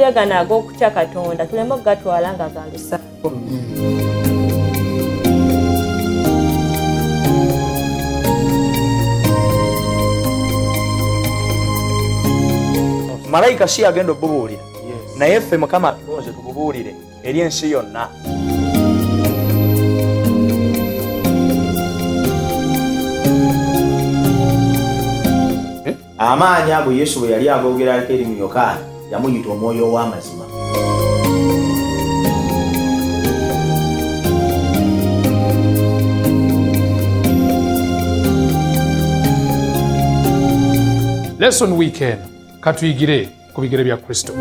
Amateeka gano ag'okutya Katonda tuleme okugatwala nga ga lusango. Malayika si yagenda obubuulira, naye ffe Mukama atulonze tububuulire eri ensi yonna. Amaanyi ago Yesu bwe yali agoogerako eri mu Yokaana, yamuyita omwoyo ow'amazima. Lesson weekend katuyigire ku bigere bya Kristo.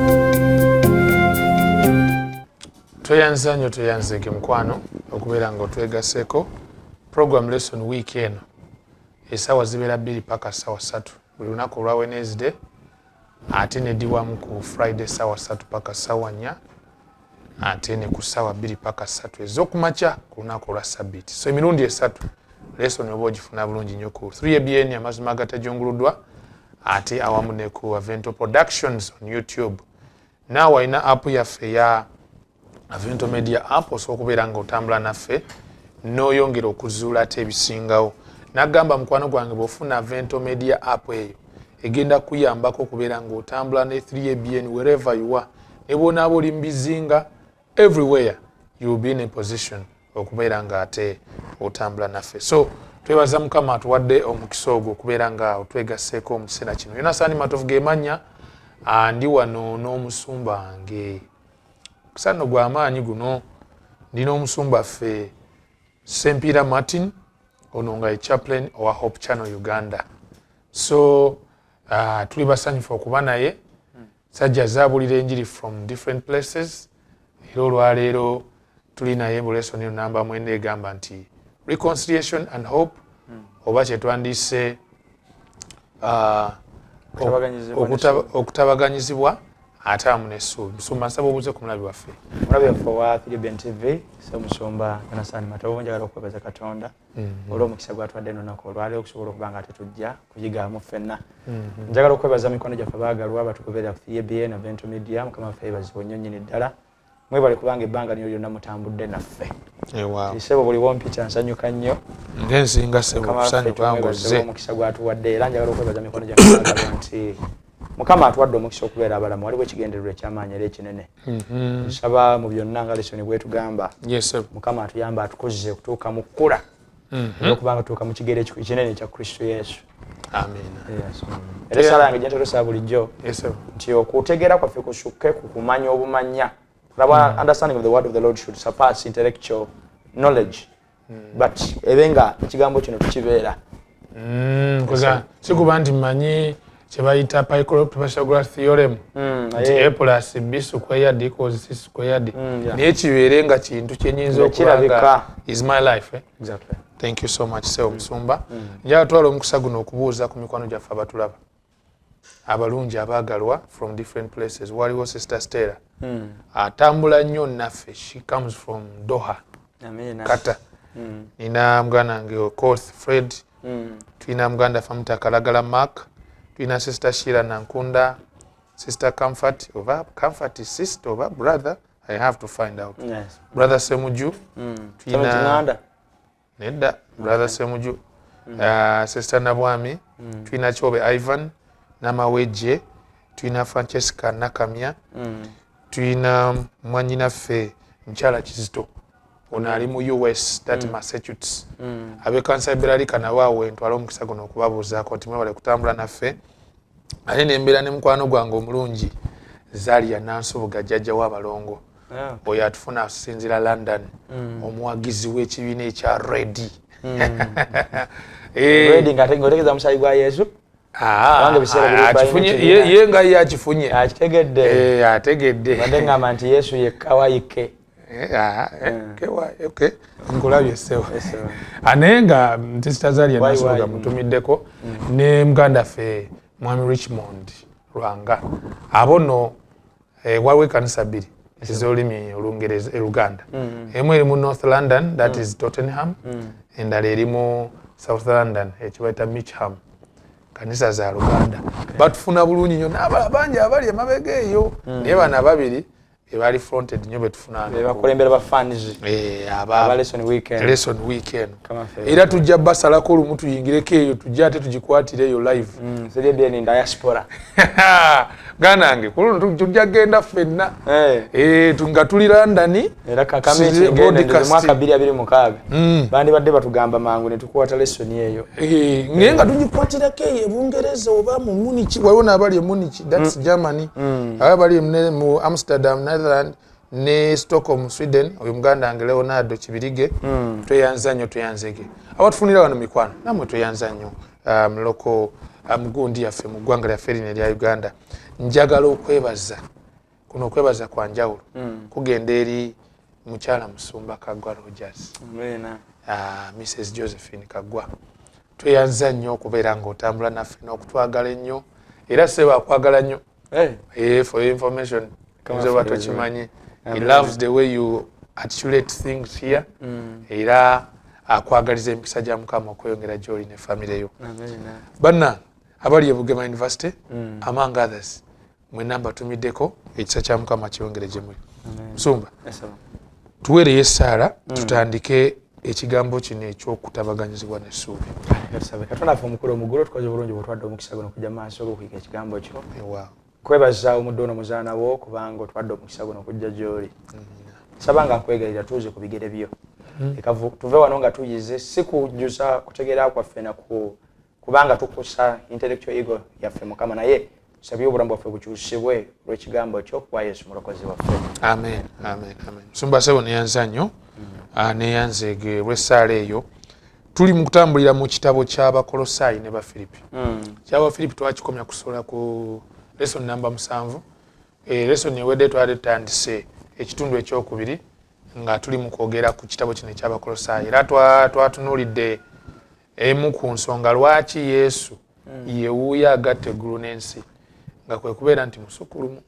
Tweyanza nnyo, tweyanzeeke mukwano okubeera nga otwegaseeko program lesson week eno. Essaawa zibeera 2 paka ssaawa 3 buli lunaku olwa Wednesday, ate nediwamu ku Friday ssaawa 3 paka ssaawa 4, ate ne ku ssaawa 2 paka 3 ez'okumakya ku lunaku olwa Sabbiiti. So emirundi 3 lesson oba ogifuna bulungi nnyo ku 3ABN amazima agatajunguluddwa, ate awamu ne ku Avento Productions on YouTube. Naawe alina app yaffe ya Avento Media app, osobola okubeera nga otambula naffe n'oyongera okuzuula ate ebisingawo. Nagamba mukwano gwange, bw'ofuna Avento Media app eyo egenda kuyambako okubeera ng'otambula ne 3ABN wherever you are, ne bw'onaaba oli mu bizinga, everywhere you will be in a position okubeera ng'ate otambula naffe. So twebaza Mukama atuwadde omukisa ogwo okubeera nga otwegasseeko mu kiseera kino. Yonasani Matovu gemanya, ndi wano n'omusumba wange. Mukisa nno gw'amaanyi guno, ndi n'omusumba ffe Sempiira Martin, ono nga ye chaplain owa Hope Channel Uganda. So tuli basanyufu okuba naye. Sajja zaabulira enjiri from different places, era olwaleero tuli naye mu lesson eno namba 9 egamba nti reconciliation and hope, oba kyetwandiise okutabaganyizibwa ate awamu n'essuubi. Musumba, nsaba obuuze ku mulabi waffe. Omulabi waffe owa 3ABN TV, Ssemusumba Jonathan Matovu, njagala okwebaza Katonda olw'omukisa gwatwadde ennaku olwaleero okusobola okuba nga tetujja kuyigamu ffenna. Njagala okwebaza mikono gyaffe abaagalwa abatugoberera ku 3ABN Avento Media. Mukama waffe yeebazibwe nnyo nnyini ddala. Mwebale kubanga ebbanga lino lyonna mutambudde naffe. Ssebo buli wompita nsanyuka nnyo. Ngensinga ssebo okusanyuka ng'ozze. Omukisa gwatuwadde, era njagala okwebaza mikono gyaffe abaagalwa nti Mukama atuwadde omukisa okubeera abalamu. Waliwo ekigendererwa eky'amaanyi era ekinene. Nsaba mu byonna nga lesoni bwetugamba, Mukama atuyamba atukozze okutuuka mu kkula, era okuba nga tutuuka mu kigero ekinene ekya Kristo Yesu. Amiina. Era essaala yange gye ntera osaba bulijjo nti okutegeera kwaffe kusukke ku kumanya obumanya. Tulaba understanding of the word of the Lord should surpass intellectual knowledge, but ebe nga ekigambo kino tukibeera. Si kuba nti mmanyi kye bayita Pythagoras theorem nti a plus b squared equals c squared, naye kibeere nga kintu kyenyinza okuba nga is my life, eh? Exactly. Thank you so much seo musumba. Njagala twala omukisa guno okubuuza ku mikwano gyaffe abatulaba abalungi abaagalwa from different places. Waliwo Sister Stella, atambula nnyo naffe, she comes from Doha, Qatar. Nina muganda wange Okoth Fred, tulina muganda Famuta Kalagala Mark, tulina Sister Shira Nankunda, Sister Comfort, oba Comfort is sister oba brother, I have to find out. Brother Semuju, tulina nedda Brother Semuju, Sister Nabwami, tulina Kyobe Ivan Namawejje, tulina Francesca Nakamya, tulina mwanyinaffe Mukyala Kizito, ono ali mu US, that Massachusetts. Ab'ekkanisa Beralika nabo awo entwala omukisa guno okubabuuzaako nti mwebale kutambula naffe. Ate nembeera ne mukwano gwange omulungi Zalia Nansubuga, jjajja w'abalongo, oyo atufuna asinzira London, omuwagizi w'ekibiina ekya Redi. Redi ng'otegeeza musayi gwa Yesu? Ye nga ye akifunye. Akitegedde. Ategedde. Badde ngamba nti Yesu yekka wayike. Nkulabye ssebo. Naye nga Sister Zalia Nansubuga mutumiddeko, ne muganda ffe Mwami Richmond Lwanga. Abo nno waliwo ekkanisa bbiri ez'olulimi Olungereza Oluganda. Emu eri mu North London, that is Tottenham, endala eri mu South London ekibayita Mitcham. Kanisa za Luganda batufuna bulungi nnyo n'abalala bangi abali emabega eyo, naye bano ababiri bebali fronted nnyo betufuna. Bebakulembera ba fans aba lesson weekend. Lesson week eno era tujja basalako olumu tuyingireko eyo, tujja ate tugikwatire eyo live. 3BN diaspora. Ganange kuluno tujja genda ffenna nga tuli London. Era kakamwaka 2026 bandibadde batugamba mangu ne tukwata lesson eyo. Naye nga tugikwatirako eyo e Bungereza oba mu Munich, waliwo n'abali e Munich, that's Germany, aba bali mu Amsterdam, Netherland, ne Stockholm, Sweden. Oyo muganda wange Leonardo Kibirige, tweyanza nnyo, tweyanzege. Abatufunira wano mikwano namwe tweyanza nnyo. Loko mugundi yaffe mu ggwanga lyaffe lino erya Uganda, njagala okwebaza kuno, okwebaza kwa njawulo kugenda eri mukyala Musumba Kaggwa Rogers, Mrs Josephine Kaggwa. Tweyanza nnyo okubeera ng'otambula naffe n'okutwagala ennyo, era seba akwagala nnyo. For your information, nze tokimanyi, he loves the way you articulate things here. Era akwagaliza emikisa gya Mukama okweyongera gy'oli ne famire yo. Banna abali e Bugema University, among others, mwenna mbatumiddeko ekisa kya Mukama kyeyongere gye muli. Musumba, tuweereyo essaala tutandike ekigambo kino ekyokutabaganyizibwa n'essuubi. Katonda affe omukulu omugulu, tukoze bulungi bwotwadde omukisa guno kujja maaso g'okuyiga ekigambo kyo. Kwebaza omudde ono muzaana wo kubanga otwadde omukisa guno okujja gy'oli. Saba nga nkwegayirira tuuze ku bigere byo. Leka tuve wano nga tuyize, si kujjuza kutegeera kwaffe naku kubanga tukusa intellectual ego yaffe, Mukama, naye tusabye obulamu bwaffe bukyusibwe olw'ekigambo kyo kwa Yesu Mulokozi waffe. Amen, amen, amen. Musumba sebo, neyanza nnyo, neyanzeege olw'essaala eyo. Tuli mu kutambulira mu kitabo ky'Abakolosaayi ne Bafiripi. Ky'Abafiripi twakikomya kusola ku lesson namba 7. Lesson ewedde twali tutandise ekitundu ekyokubiri nga tuli mu kwogera ku kitabo kino eky'Abakolosaayi, era twatunuulidde emu ku nsonga lwaki Yesu yewuuyo agatta eggulu n'ensi, nga kwe kubeera nti musukulumu.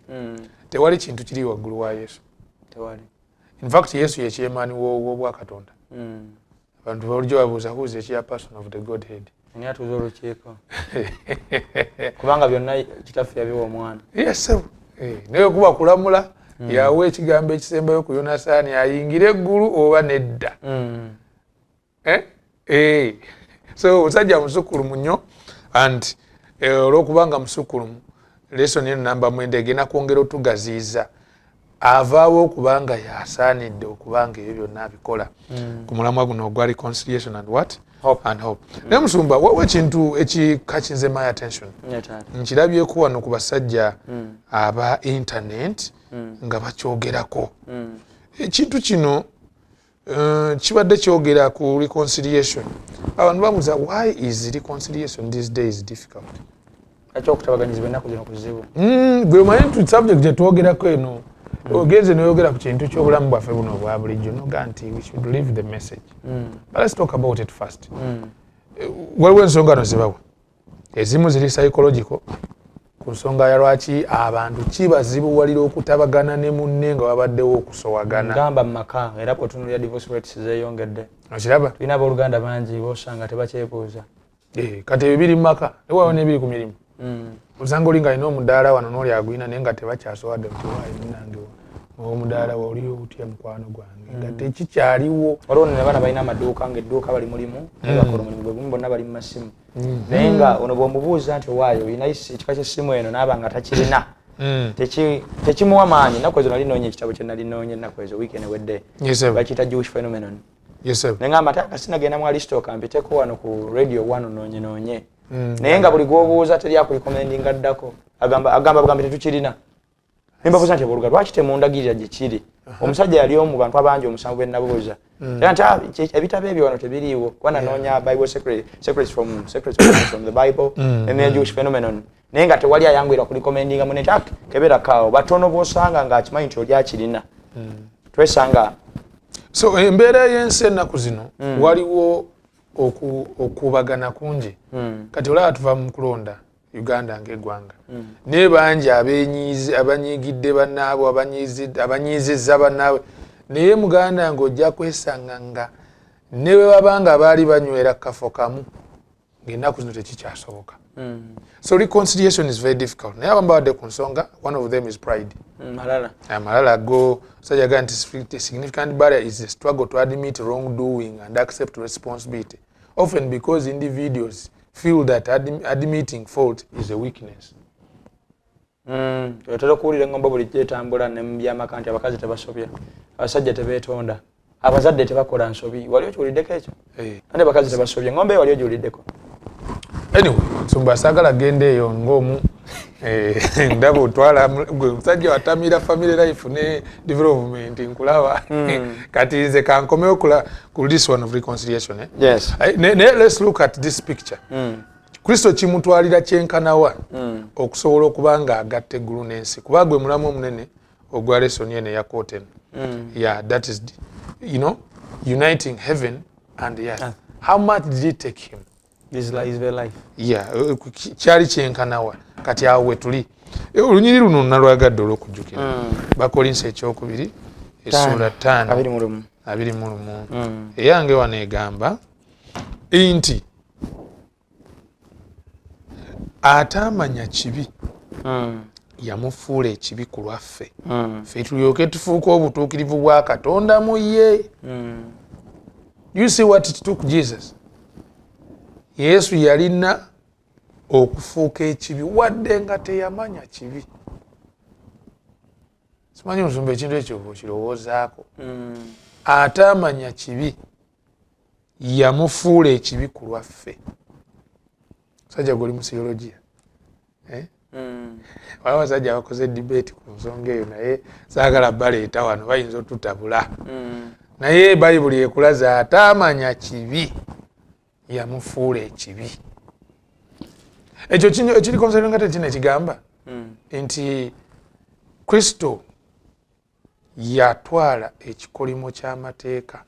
Tewali kintu kiri waggulu wa Yesu. In fact, Yesu ye chairman w'obwakatonda. Abantu bulijjo babuuza, "Who is the chairperson of the Godhead?" Ani atuuza olukiiko? Kubanga byonna Kitaffe yabiwa omwana. Yes, naye kuba kulamula, yawa ekigambo ekisembayo ku Yonasaani ayingire eggulu oba nedda. Eh? So omusajja musukulumu nnyo, and olwokubanga musukulumu, lesson eno namba 9 egenda kwongera otugaziiza avaawo okubanga yasaanidde okubanga ebyo byonna abikola ku mulamwa guno ogwa reconciliation and what? Hope. And hope. Naye musumba, waliwo ekintu ekicatchinze my attention. Nkirabyeko wano ku basajja aba internet nga bakyogerako. Ekintu kino kibadde kyogera ku reconciliation. Abantu babuuza, "Why is reconciliation these days difficult?" Lwaki okutabaganyizibwa ennaku zino kuzibu? Gwe omanyi nti subject gyetwogerako eno, ogenze noyogera ku kintu ky'obulamu bwaffe buno obwa bulijjo, noga nti we should leave the message. But let's talk about it first. Waliwo ensonga no zibawa, ezimu ziri psychological, ku nsonga ya lwaki abantu kibazibuwalira okutabagana ne munne nga wabaddewo okusowagana. Gamba mu maka, era bwotunulira divorce rates zeeyongedde. Okiraba? Tulina abooluganda bangi bosanga tebakyebuuza. Kati ebyo biri mu maka, newaawo n'ebiri ku mirimu. Osanga oli nga alina omudaala wano n'oli agwina, naye nga tebakyasowadde nti waayi munange omudaala waliyo otya mukwano gwange, nga tekikyaliwo. Waliwo nno abaana balina amaduuka, ngaedduuka bali mulimu, naye bakola omulimu gwe gumu, bonna bali mu masimu, naye nga ono bw'omubuuza nti owaayo olina ekika ky'essimu eno, naaba nga takirina. Tekimuwa maanyi. Ennaku ezo nali noonya ekitabo kye nali noonya ennaku ezo, wiiki ewedde. Bakiyita Jewish Phenomenon. Neŋamba nti akasinagenda mu Aristoka, mpiteko wano ku Radio One noonye noonye. Naye nga buli gwobuuza teri akurecommendinga ddako, agamba bugambi tetukirina. Nembabuuza nti abooluga lwaki temundagirira gye kiri? Omusajja yali omu bantu abangi omusanvu be nabuuza. Era nti, "Ah, ebitabo ebyo wano tebiriiwo," kuba nanoonya Bible secrets from the Bible and the Jewish Phenomenon, naye nga tewali ayanguyira kurecommendinga mune nti, "Ah, keberakaawo." Batono bwosanga ng'akimanyi nti oli akirina. Twesanga So embeera y'ensi ennaku zino, waliwo okubagana kungi. Kati olaba tuva mu kulonda Uganda ng'eggwanga, naye bangi abanyiigidde bannaabwe, abanyiizizza bannaabwe. Naye muganda ng'ojja kwesanga nga ne bwe baba nga baali banywera kafo kamu, Ng'ennaku zino tekikyasoboka. So reconciliation is very difficult. Naye abamu babadde ku nsonga, one of them is pride. Malala. Amalala go. Musajja agamba nti a significant barrier is the struggle to admit wrongdoing and accept responsibility, often because individuals feel that admitting fault is a weakness. Otera okuwulira engombo bulijjo etambula ne mu byamaka nti abakazi tebasobya, abasajja tebeetonda, abazadde tebakola nsobi. Wali okiwuliddeko ekyo? Eh. Ate abakazi tebasobya, engombe wali ogiwuliddeko? Anyway, nsumba, saagala genda eyo ng'omu. Ndaba otwala gwe musajja watamira family life ne development, nkulaba. Kati nze kankomewo ku this one of reconciliation, eh? Yes. Let's look at this picture. Kristo kimutwalira kyenkanawa okusobola okuba nga agatta eggulu n'ensi, kuba gwe mulamu omunene ogwa lesson eno eya quote eno. Yeah, that is uniting heaven and the earth. How much did it take him? This is their life. Yeah, kyali kyenkanawa? Kati awo we tuli. Olunyiri luno nalwagadde olwokujjukira. Bakolinso ekyokubiri essuula 5 21. 21. Eyange wano egamba nti ataamanya kibi yamufuula ekibi ku lwaffe, ffe tulyoke tufuuke obutuukirivu bwa Katonda mu ye. You see what it took Jesus? Yesu yalina okufuuka ekibi wadde nga teyamanya kibi. Simanyi musumba ekintu ekyo okirowoozaako. Ataamanya kibi yamufuula ekibi ku lwaffe. Musajja gwe oli mu theologia, eh? Waliwo abasajja abakoze debate ku nsonga eyo, naye saagala baleeta wano, bayinza otutabula. Naye Bayibuli ekulaza ataamanya kibi yamufuula ekibi. Ekyo ekiri considering nga tekino ekigamba nti Kristo yatwala ekikolimo ky'amateeka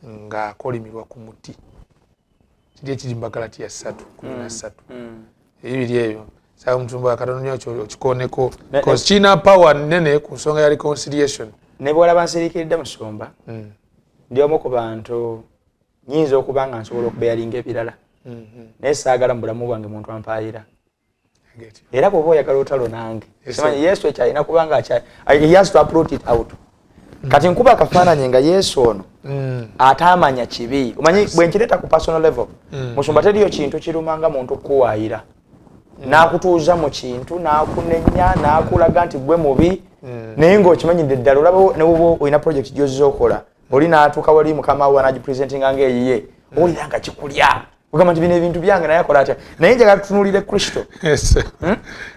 ng'akolimirwa ku muti, kiri ekiri mu Bagalatiya 3:13. Ebibiri ebyo saba omusumba katono nnyo okikoneko, cause kirina power nene ku nsonga ya reconciliation. Ne bwolaba nsiriikiridde, musumba, ndi omu ku bantu nyinza okuba nga nsobola okubeyalinga ebirala, naye saagala mu bulamu bwange muntu ampaayira. Era bw'oba oyagala olutalo nange, simanyi Yesu ekyalina kubanga he has to uproot it out. Kati nkuba akafaananyi nga Yesu ono ataamanya kibi. Omanyi bwe nkireeta ku personal level, musumba, teriyo kintu kiruma nga muntu kuwaayira n'akutuuza mu kintu n'akunenya n'akulaga nti gwe mubi, naye ng'okimanyidde ddala. Olaba ne bwoba olina project gy'ozza okola, oli n'atuuka wali mukama we n'agipresentinga ng'eyiye, owulira nga kikulya, ogamba nti bino ebintu byange, naye akola atya? Naye njagala tutunuulire Kristo.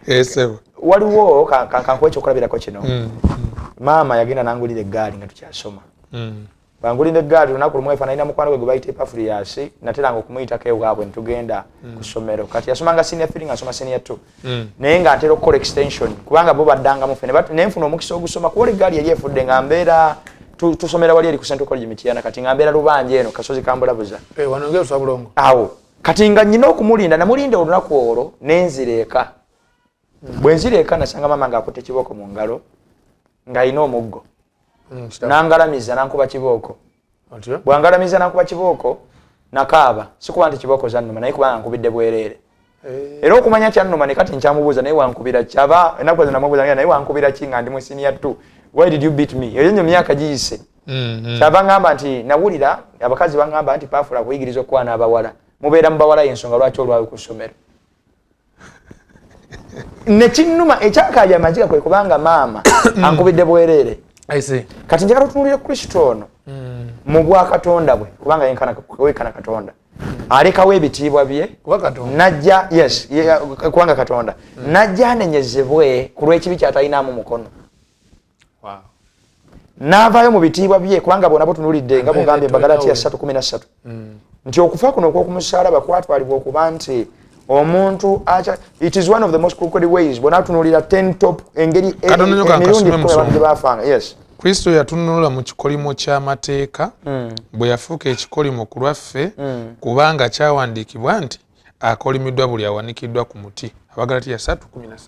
Yes. Waliwo kankuwa ekyokulabirako kino. Maama yagenda nangulira eggaali nga tukyasoma. Bangulira eggaali lunaku lumu efa nalina mukwano gwe gwe bayita Epafuriyasi, nateranga okumuyitako ewaabwe netugenda ku ssomero. Kati yasomanga senior three nga nsoma senior two, naye nga ntera okukola extension kubanga bo baddangamu ffe. Ne nfuna omukisa ogusoma kuwola eggaali yali efudde nga mbeera tusomera wali eri ku Central College Mityana. Kati nga mbeera Lubanja eno kasozi kambulabuza. Eh, wano ng'erusa bulongo. Awo kati nga nyina okumulinda, namulinda olunaku olwo nenzira eka. Bwe nzira eka nasanga maama ng'akutte kibooko mu ngalo ng'alina omuggo. Nangalamiza nankuba kibooko. Otyo? Bwangalamiza nankuba kibooko, nakaaba. Sikuba nti kibooko zannuma, naye kubanga nkubidde bwereere. Era okumanya kyannuma ne kati nkyamubuuza, naye wankubira ki? Aba ennaku ezo namubuuza, naye wankubira ki nga ndi mu senior two? Why did you beat me? Eyo nyo myaka giyise. Kyava ngamba nti nawulira abakazi baŋŋamba nti paafula kuyigiriza okukwana abawala, mubeera mu bawala, yensonga lwaki olwawe ku ssomero. Nekinnuma ekyakaabya amaziga kwe kubanga maama ankubidde bwereere. I see. Kati njagala otunuulire Kristo ono mu bwakatonda bwe, kubanga wenkana Katonda, alekawo ebitiibwa bye. Kuba Katonda. Najja, yes, kubanga Katonda najja anenyezebwe ku lw'ekibi kyatalinamu mukono. N'avaayo mu bitiibwa bye, kubanga bona butunulidde nga bugambye Bagalatiya 3:13 nti okufa kuno okw'okumusaalaba kwatwalibwa okuba nti omuntu acha, it is one of the most crooked ways. Bona tunuulira 10 top engeri Katono nnyo emirundi kankasome 10 abantu musumba. gye baafanga, yes. Kristo yatununula mu kikolimo ky'amateeka bwe yafuuka ekikolimo ku lwaffe, kubanga kyawandiikibwa nti akolimiddwa buli awanikiddwa ku muti. Abagalatiya 3:13.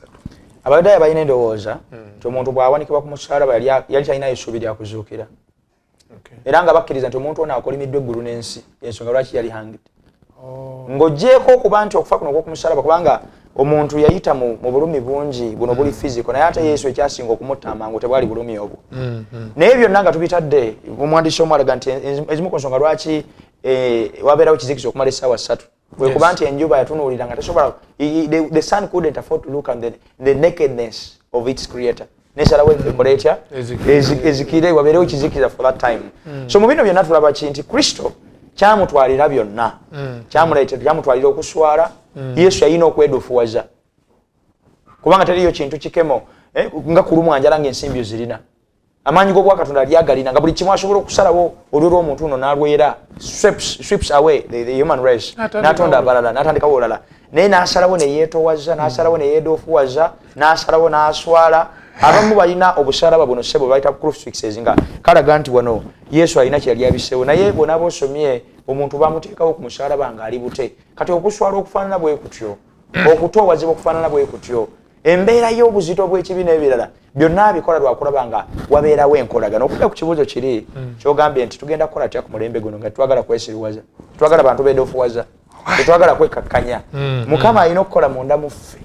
Abayudaaya balina endowooza nti omuntu bw'awanikibwa ku musaalaba yali talinayo essuubi lya kuzuukira. Era nga bakkiriza nti omuntu ono akolimiddwa eggulu n'ensi, ensonga lwaki yali hanged. Ng'oggyeeko okuba nti okufa kuno okw'okumusalaba, kubanga omuntu yayita mu bulumi bungi buno buli physical, naye ate Yesu ekyasinga okumutta amangu tebwali bulumi obwo. Naye byonna nga tubitadde, omuwandiisi omu alaga nti ezimu ku nsonga lwaki wabeerawo kizikiza okumala essaawa 3 kwekuba nti enjuba yatunuulira nga tesobola, the sun couldn't afford to look at the nakedness of its creator, nesalawo ekola etya? Ezikire, wabeerewo kizikiza for that time. So mu bino byonna tulaba ki? Nti Kristo kyamutwalira byonna, kyamutwalira okuswala. Yesu yalina okwedofuwaza, kubanga teriyo kintu kikemo nga kulumwa njala ng'ensimbi zirina. Amaanyi g'obwakatonda lyagalina nga buli kimu asobola okusalawo olwo lw'omuntu ono n'alwera, sweeps away the human race, n'atonda abalala, n'atandikawo olala, naye n'asalawo neyeetowaza, n'asalawo neyeedofuwaza, n'asalawo n'aswala. Abamu balina obusalaba buno, ssebo, bayita crucifixes, nga kalaga nti wano Yesu alina kyeyali abiseewo. Naye bwonaba osomye, omuntu bamuteekawo ku musalaba ng'ali bute. Kati okuswala okufaanana bwe kutyo, okutoowazibwa okufaanana bwe kutyo, embeera y'obuzito bw'ekibi n'ebirala byonna abikola lwakulaba nga wabeerawo enkolagano. Okudda ku kibuuzo kiri kyogambye nti tugenda kukola tutya ku mulembe guno nga tetwagala kwesiriwaza, tetwagala bantu bedofuwaza, tetwagala kwekakkanya? Mukama alina okukola munda mu ffe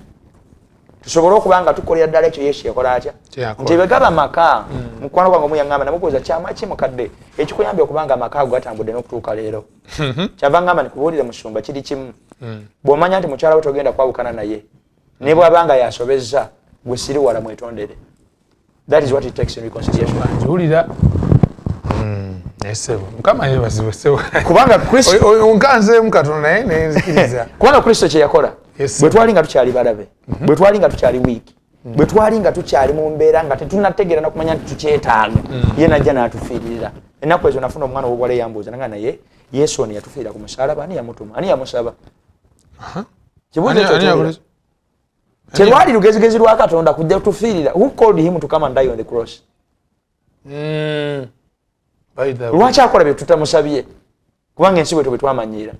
tusobole okuba nga tukolera ddala ekyo Yesu yakola atya, nti bwe gaba maka. Mukwano gwange omu yaŋŋamba, namubuuza, "Kyama ki, mukadde, ekikuyambye okuba nga amaka ago gatambudde n'okutuuka leero?" Kyava ngamba, "Nikubuulire, musumba, kiri kimu. Bw'omanya nti mukyala we togenda kwawukana naye, ne bw'aba nga yasobezza, gwe siri wala, mwetondere." That is what it takes in reconciliation. Nziwulira naye ssebo, Mukama yeebazibwe, ssebo. Kubanga Kristo Onkanzeemu katono, naye nenzikiriza. Kubanga Kristo kye yakola, bwe twali nga tukyali balabe, bwe twali nga tukyali weak, bwe twali nga tukyali mu mbeera nga tetunategeera nakumanya nti tukyetaaga, ye najja n'atufiirira. Ennaku ezo nafuna omwana ow'obuwala eyambuuza nanga, "Naye Yesu ono yatufiirira ku musalaba, ani yamutuma? Ani yamusaba?" Kibuuzo ekyo okiwulira? Terwali lugezigezi lwa Katonda kujja kutufiirira. Who called him to come and die on the cross? By the way. Lwaki akola bye tutamusabye? Kubanga ensi bwetyo bwe twamanyiira.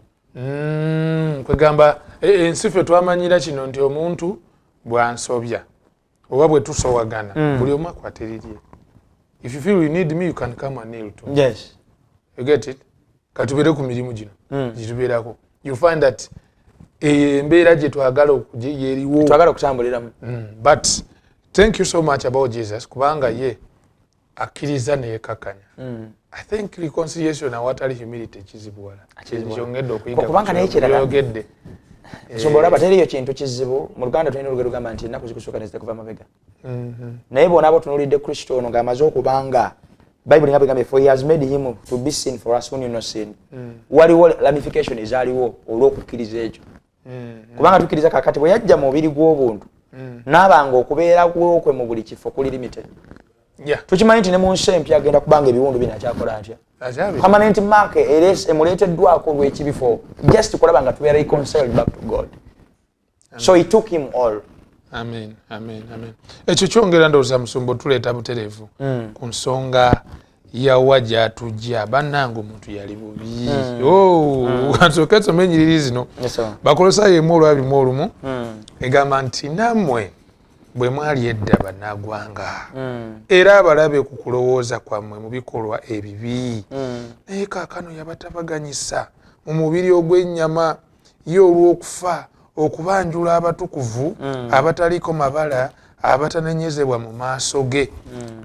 Kwegamba ensi ffe twamanyira kino nti omuntu bwansobya oba bwe tusowagana, buli omu akwata erirye. If you feel you need me, you can come and kneel to me. You get it? Katubeere ku mirimu gino gyetubeerako, you find that eyo embeera gye twagala yeriwo. Twagala okutambuliramu. But thank you so much about Jesus, kubanga ye akkiriza neyekakanya. I think reconciliation awatali humility kizibuwala. Kyongedde okuyiga. Kubanga naye kirala- Byogedde. Nsumba, olaba teriyo kintu kizibu. Mu Luganda tulina olugero lugamba nti ennaku zikusooka nezitakuva mabega. Naye bw'onaaba otunuulidde Kristo ono ng'amaze okubanga, Bayibuli nga bwegambye, "For he has made him to be sin for us who knew no sin," waliwo ramification ezaaliwo olw'okukkiriza ekyo. Kubanga tukkiriza kakati bwe yajja mu mubiri gw'obuntu, n'abanga okubeera kwokwe mu buli kifo kuli limited. Tukimanyi nti ne mu nsi empya agenda kubanga ebiwundu bino akyakola atya? Permanent mark era emuleeteddwako olw'ekibifo, just kulaba nga tubeera reconciled back to God. So he took him all. Amen, amen, amen. Ekyo kyongera, ndowooza, musumba, otuleeta butereevu ku nsonga yawa gyatujja. Bannange, omuntu yali bubi. Oh, nsooke nsome enyiriri zino. Yes, sir. Bakolosayo 1 olw'21 egamba nti nammwe bwe mwali edda bannagwanga era abalabe ku kulowooza kwammwe mu bikolwa ebibi, naye kaakano yabatabaganyisa mu mubiri ogw'ennyama ye olw'okufa, okubanjula abatukuvu, abataliiko mabala, abatanenyezebwa mu maaso ge.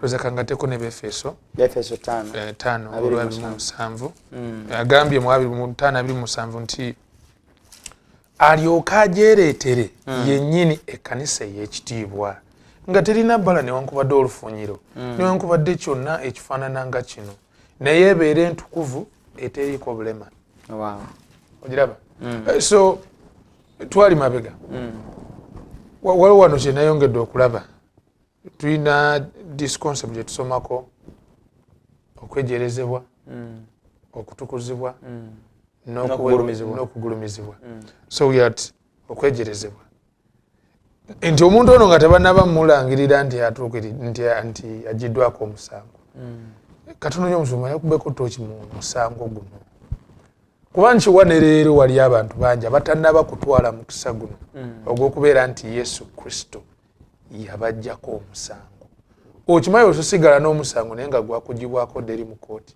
Toza kangateko ne Befeso. Efeso 5. 5 22 olw'27. Agambye mu 25:27 nti alyoke agyereetere yennyini ekkanisa ey'ekitiibwa, nga terina bbala newankubadde olufunyiro newankubadde kyonna ekifaanana nga kino, naye ebeere entukuvu eteriiko bulema. Ogiraba? So twali mabega. Waliwo wano kyenayongedde okulaba, tulina this concept gyetusomako, okwejerezebwa, okutukuzibwa, N'okugulumizibwa. N'okugulumizibwa. So we at okwejerezebwa, nti omuntu ono nga tebanaba mulangirira nti atuukiri, nti agiddwako omusango. Katono nyo, omusumba, yakubeko tooki mu musango guno, kuba nkiwa ne leero wali abantu bangi abatannaba kutwala mukisa guno ogw'okubeera nti Yesu Kristo yabajjako omusango. Okimanyi, otosigala n'omusango naye nga gwakugibwako dda eri mu kooti,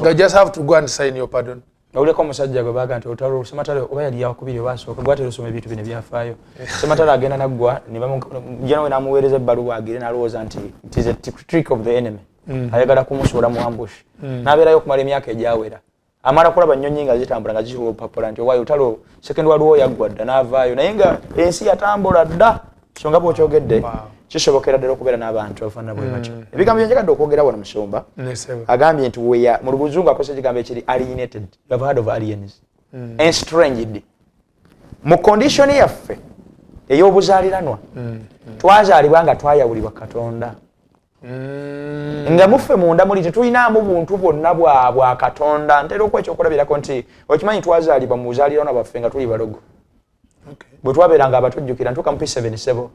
nga just have to go and sign your pardon. Nawulirako omusajja gwe baga nti olutalo Ssematalo oba yali yakubiri oba asooka, gwatera osoma ebintu bino ebyafaayo. Ssematalo agenda naggwa ne we n'amuweereza ebbaluwa agire, n'alowooza nti it is a trick of the enemy, ayagala kumusuula mu ambush. N'abeerayo okumala emyaka egyawera, amala kulaba nnyonyi nga zitambula nga zituwa olupapula nti owaayo olutalo Second World War yaggwa dda, n'avaayo, naye nga ensi yatambula dda. So nga bw'okyogedde, kisobokera ddala okubeera n'abantu abafaanana bwe batyo. Ebigambo byenjagadde okwogera wano, musumba, agambye nti weya mu luzungu akozesa ekigambo ekiri alienated. You have heard of aliens, estranged. Mu condition yaffe ey'obuzaaliranwa, twazaalibwa nga twayawulibwa Katonda, nga muffe munda muli tetulinaamu buntu bwonna bwa Katonda. Ntera okuwa ekyokulabirako nti okimanyi twazaalibwa mu buzaaliranwa bwaffe nga tuli balogo. Bwe twabeeranga abatujjukira, ntuuka mu P7, sebo,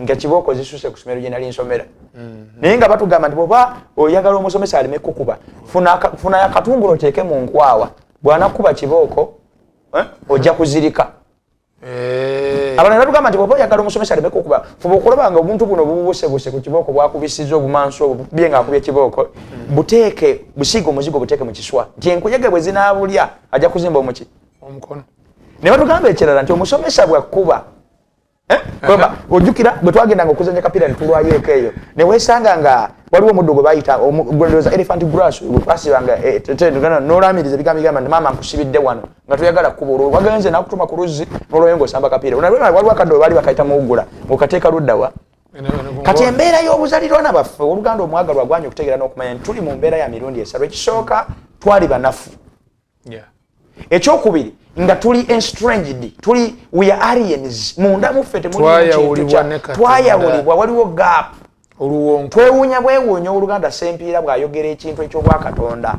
nga kibooko zisuse ku ssomero gye nali nsomera, naye nga batugamba nti bw'oba oyagala omusomesa aleme kukuba, funa akatungulu oteeke mu nkwawa, bw'anakuba kibooko ojja kuzirika. Abalala batugamba nti bw'oba oyagala omusomesa aleme kukuba, fuba okulaba nga obuntu buno bubusebuse ku kibooko bwakubisiza, obumansu obwo bukubye ng'akubye kibooko, buteeke, busiige omuzigo, buteeke mu kiswa, nti enkuyege bwe zinaabulya ajja kuzimba omuki? Omukono. Ne batugamba ekirala nti omusomesa bwakkuba, kwamba ojjukira bwe twagendanga okuzanya kapiira ne tulwayo eka eyo, ne weesanga nga waliwo omuddo gwe bayita gwendowooza elephant grass, gwe twasibanga, n'olamiriza ebigambo bigamba nti maama nkusibidde wano, nga toyagala kkuba, olwo wagenze nakutuma ku luzzi n'olwayo ng'osamba kapiira. Waliwo akaddo we baali bakayita muwugula, ng'okateeka luddawa? Kati embeera y'obuzalirwana bwaffe, oluganda omwagalwa gwanya okutegeera n'okumanya nti tuli mu mbeera ya mirundi esatu. Ekisooka, twali banafu. Ekyokubiri, nga tuli estranged, tuli, we are aliens munda muffe. Twayawulibwa ne Katonda. Twayawulibwa, waliwo gap. Oluwonko. Twewuunya bwewuunya oluganda Sempiira bw'ayogera ekintu ekyobwakatonda.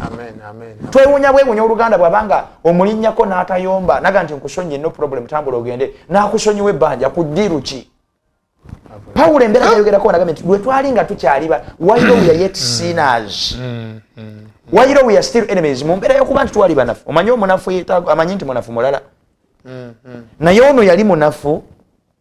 Amen, amen. Twewuunya bwewuunya oluganda bw'abanga omulinnyako n'atayomba naga nti nkusonyiye, no problem, tambula ogende, n'akusonyiwa ebbanja ku ddiiru ki. Pawulo embeera gyayogerako nagambye nti lwe twali nga tukyali ba, while we are yet sinners, while we are still enemies, mu mbeera y'okuba nti twali banafu. Omanyi omunafu amanyi nti munafu mulala, naye ono yali munafu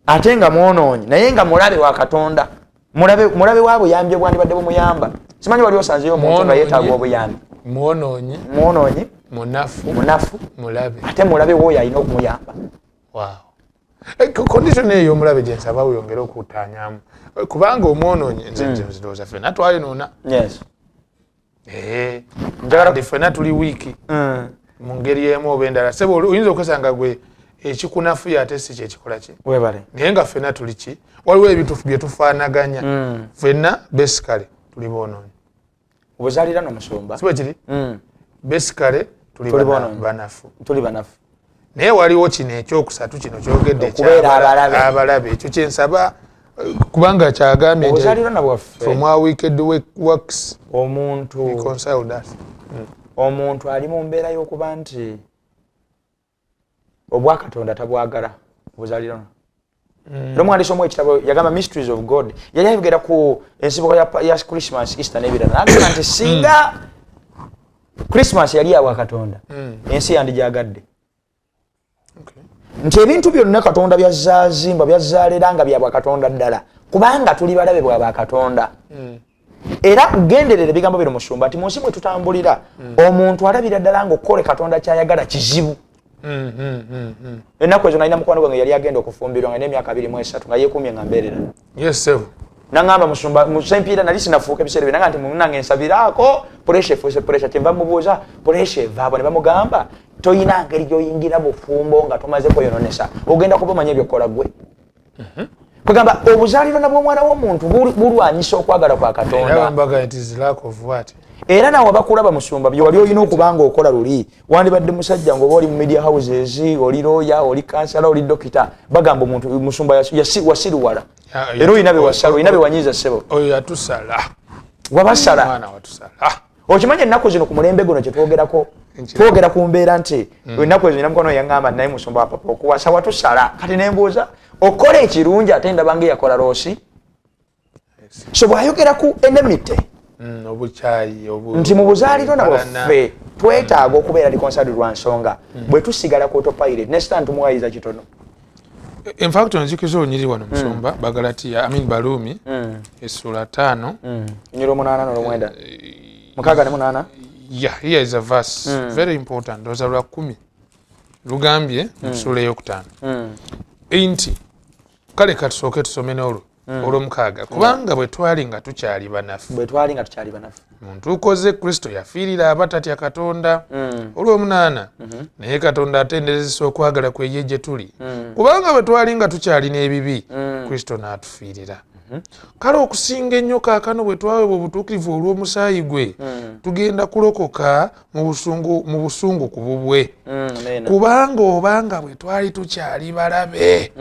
ate nga mwonoonyi, naye nga mulabe wa Katonda, mulabe wa buyambi obwandibadde bumuyamba. Simanyi wali osanzeyo omuntu nga Mwonoonyi. yeetaaga obuyambi. Mwonoonyi. Mwonoonyi. Munafu. Munafu. Mulabe. Ate mulabe wooyo alina okumuyamba. Wow. Condition eyo omulabe gye nsaba weyongere okutaanyamu. Kubanga omwonoonyi, nze ndowooza ffenna twayonoona. Ndi ffenna tuli weak mu ngeri emu oba endala. Sebo, oyinza okwesanga gwe ekikunafuya ate si kyekikola ki. Webale. Naye nga ffenna tuli ki, waliwo ebintu bye tufaanaganya. Ffenna basically tuli boonoonyi. Obuzaalirano, musumba. Si bwe kiri? Basically tuli Tuli boonoonyi. banafu. Tuli banafu. Naye waliwo kino ekyokusatu, kino kyogedde. Okubeera abalabe. Abalabe, ekyo kyensaba, kubanga kyagambye nti Obuzaalirano bwaffe, from our wicked works omuntu reconciled us. Omuntu ali mu mbeera y'okuba nti obwakatonda tabwagala, obuzaalirano. Era omuwandiisi omu ekitabo yagamba Mysteries of God, yali ayogera ku ensibuko ya Christmas, Easter n'ebirala, nagamba nti singa Christmas yali yawa Katonda, ensi yandigyagadde, nti ebintu byonna Katonda byazazimba byazaalera nga byabwa Katonda ddala, kubanga tuli balabe bwa bakatonda. Era genderera ebigambo bino, musumba, nti mu nsi mwe tutambulira, omuntu alabira ddala nga okukola Katonda kyayagala kizibu. Ennaku ezo nalina mukwano gwange yali agenda okufumbirwa nga n'emyaka 23, nga yeekuumye nga mbeerera. Yes, sebo. Naŋŋamba, musumba musempiira, nali sinafuuka ebiseera bye, naga nti munange nsabiraako, pressure efuuse pressure. Kyenva mubuuza pressure evaabo, ne bamugamba toyina ngeri gy'oyingira bufumbo nga tomaze kweyononesa, ogenda kuba omanye ebyokukola gwe. Kwegamba obuzaalirana bw'omwana w'omuntu bulwanyisa okwagala kwa Era Katonda. bambaga it is lack of what? Era nawe bakulaba, musumba, bye wali olina okuba nga okola luli, wandibadde musajja ngaoba oli mu media houses, oli lawyer, oli kansala, oli dokita, bagamba omuntu musumba wasiruwala. Era olina bewasala, olina bewanyiza, ssebo. Oyo yatusala. Wabasala. Mwana watusala. Okimanyi ennaku zino ku mulembe guno kyetwogerako, twogera ku mbeera nti ennaku ezo nina mukwano yaŋŋamba, naye musumba wa papa okuwasa watusala. Kati nembuuza, okola ekirungi ate ndaba nga eyakola loss. So bw'ayogera ku enmity, Obukyayi nti mu buzaalirona empalana. bwaffe twetaaga okubeera reconciled lwa nsonga bwe tusigala ku autopilot ne Sitaani tumuwayiza kitono. In fact, onzikiza olunyiri wano, musumba, Bagalatiya, I mean Baluumi, essula 5. Nyira 8 n'olwomwenda, 6 ne 8. Yeah, here is a verse. Very important. Ndowooza lwa 10 lugambye mu ssuula ey'okutaano nti kale katusooke tusome n'olwo olw'omukaaga, kubanga bwe twali nga tukyali banafu, bwe twali nga tukyali banafu, mu ntuuko ze Kristo yafiirira abatatya Katonda. Olw'omunaana, naye Katonda atenderezesa okwagala kwe ye gye tuli, kubanga bwe twali nga tukyalina ebibi, Kristo n'atufiirira. Kale okusinga ennyo kaakano bwe twaweebwa obutuukirivu olw'omusaayi gwe, tugenda kulokoka mu busungu ku bubwe. Kubanga obanga bwe twali tukyali balabe,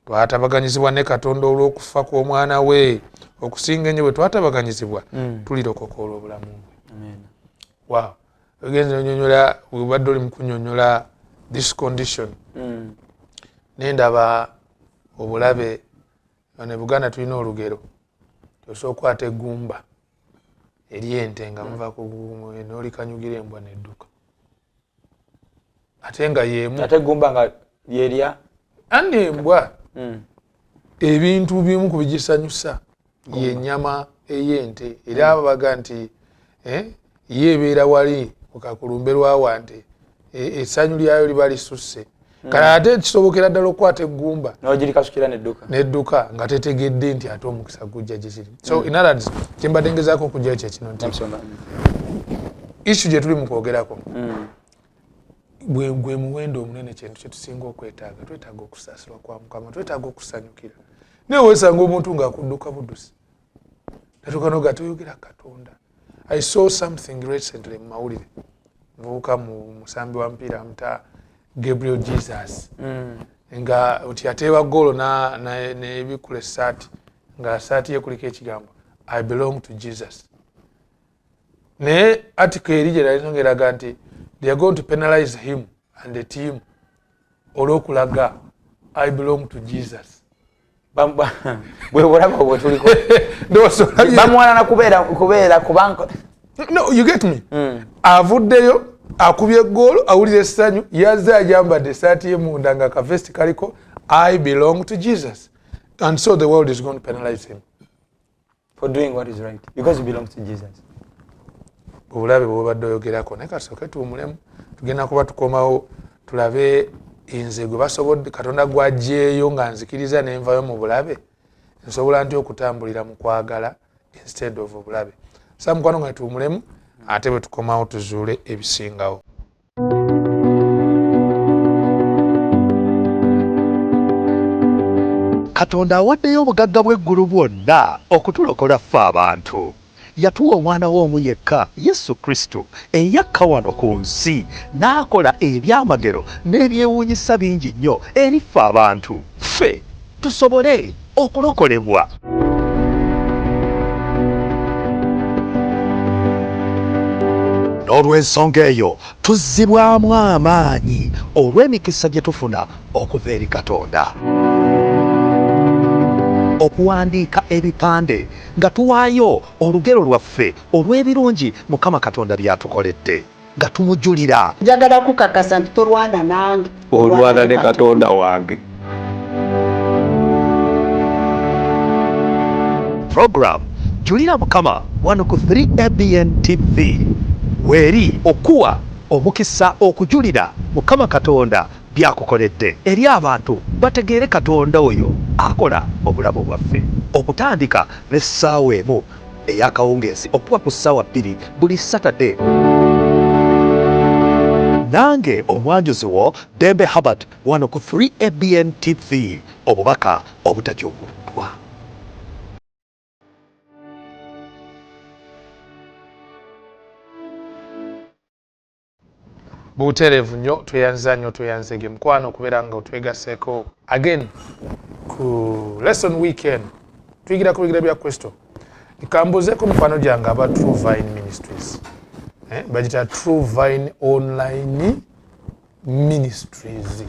twatabaganyizibwa ne Katonda olw'okufa kw'omwana we, okusinga ennyo bwe twatabaganyizibwa, tulirokoka olw'obulamu bwe. Wow. Ogenze onyonyola, bw'obadde oli mu kunnyonnyola this condition, nendaba obulabe. Wano e Buganda tulina olugero, osobola okukwata eggumba ery'ente nga muva ku n'olikanyugira embwa n'edduka, ate nga y'emu, ate eggumba nga lyerya andi embwa. Ebintu bimu ku bigisanyusa y'ennyama ey'ente, era babaga nti ye ebeera wali ku kakulumbe lwa wante, essanyu lyayo liba lisusse. Kale ate kisobokera ddala okukwata eggumba n'ogirikasukira nedduka nga tetegedde nti ate omukisa gujja gye kiri. So in other words, kyembadde ngezaako okugyayo kye kino nti issue gye tuli mu kwogerako gwe muwendo omunene, kintu kye tusinga okwetaaga. Twetaaga okusaasirwa kwa Mukama, twetaaga okusanyukira. Naye weesanga omuntu ng'akudduka buddusi, natuuka noga toyogera Katonda. I saw something recently mu mawulire, muvubuka mu musambi wa mupiira amuta Gabriel Jesus, nga oti ateeba ggoolo n'ebikula essaati, nga saati ye kuliko ekigambo "I belong to Jesus". Naye article eri gye nali ngeraga nti they are going to penalize him and the team olw'okulaga "I belong to Jesus". Bwe bulabe obwe tuliko, bamuwalana kubeera kubanga No, you get me? Avuddeyo akubye eggoolo, awulira essanyu, yazze ayambadde essaati ye munda nga kavesti kaliko "I belong to Jesus", and so the world is going to penalize him for doing what is right because he belongs to Jesus. Obulabe bwobadde oyogerako, naye kasooke tuwumulemu, tugenda kuba tukomawo tulabe nze gwe basobodde Katonda gwajjeeyo nga nzikiriza nenvayo mu bulabe, nsobola nti okutambulira mu kwagala instead of obulabe. Sa mukwano nga tuwumulemu, ate bwe tukomawo tuzuule ebisingawo. Katonda awaddeyo obugagga bw'eggulu bwonna okutulokola ffe abantu. Yatuwa omwana we omu yekka, Yesu Kristo, eyakka wano ku nsi n'akola ebyamagero n'ebyewuunyisa bingi nnyo eri ffe abantu, ffe tusobole okulokolebwa. N'olw'ensonga eyo tuzzibwamu amaanyi olw'emikisa gye tufuna okuva eri Katonda. Okuwandiika ebipande nga tuwaayo olugero lwaffe olw'ebirungi Mukama Katonda by'atukoledde nga tumujulira. Njagala kukakasa nti tolwana nange. Olwana ne Katonda wange. Program Julira Mukama wano ku 3ABN TV weeri okuwa omukisa okujulira Mukama Katonda byakukoledde eri abantu bategeere Katonda oyo akola obulamu bwaffe, okutandika n'essaawa 1 ey'akawungeezi okuba ku ssaawa 2 buli Saturday. Nange omwanjuzi wo Dembe Habert wano ku 3ABN TV, obubaka obutakyukuddwa. Butereevu nnyo, tweyanza nnyo, tweyanzege mukwano okubeera nga otwegaseeko again ku lesson weekend, tuyigira ku bigere bya Kristo. Kambuuzeeko mukwano gyange aba True Vine Ministries, bagita True Vine Online Ministries,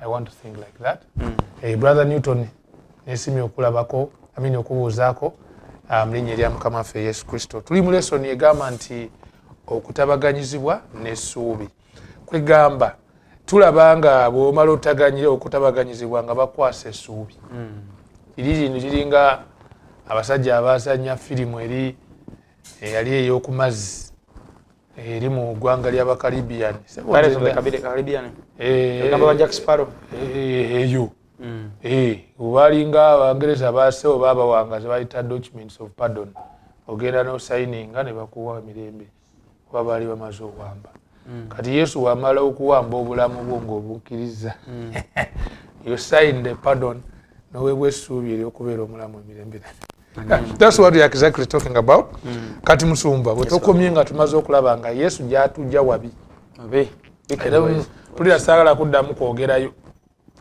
I want to think like that. Brother Newton, nesimye okulabako, I mean okubuuzaako mu linnya erya Mukama waffe Yesu Kristo. Tuli mu lesson egamba nti okutabaganyizibwa n'essuubi. Kwegamba tulaba nga bw'omala okutabaganyizibwa nga bakwasa essuubi. Liri lino liringa abasajja abazannya firimu eri eyali ey'oku mazzi. Eri mu ggwanga ly'Abacaribbean. Pirates of the Caribbean. Ogamba ba Jack Sparrow. Eyo obalinga Abangereza basewo babawanga zebayita documents of pardon, ogenda nosayininga ne bakuwa emirembe kuba baali bamaze okuwamba. Kati Yesu wamala okuwamba obulamu bwo ng'obukkiriza, you sign the pardon noweebwa essuubi ery'okubeera omulamu emirembe. That's what we are exactly talking about. Kati musumba, bwe tukomye nga tumaze okulaba nga Yesu gyatujja wabi. Wabi. Era mpulira saagala kuddamu kwogerayo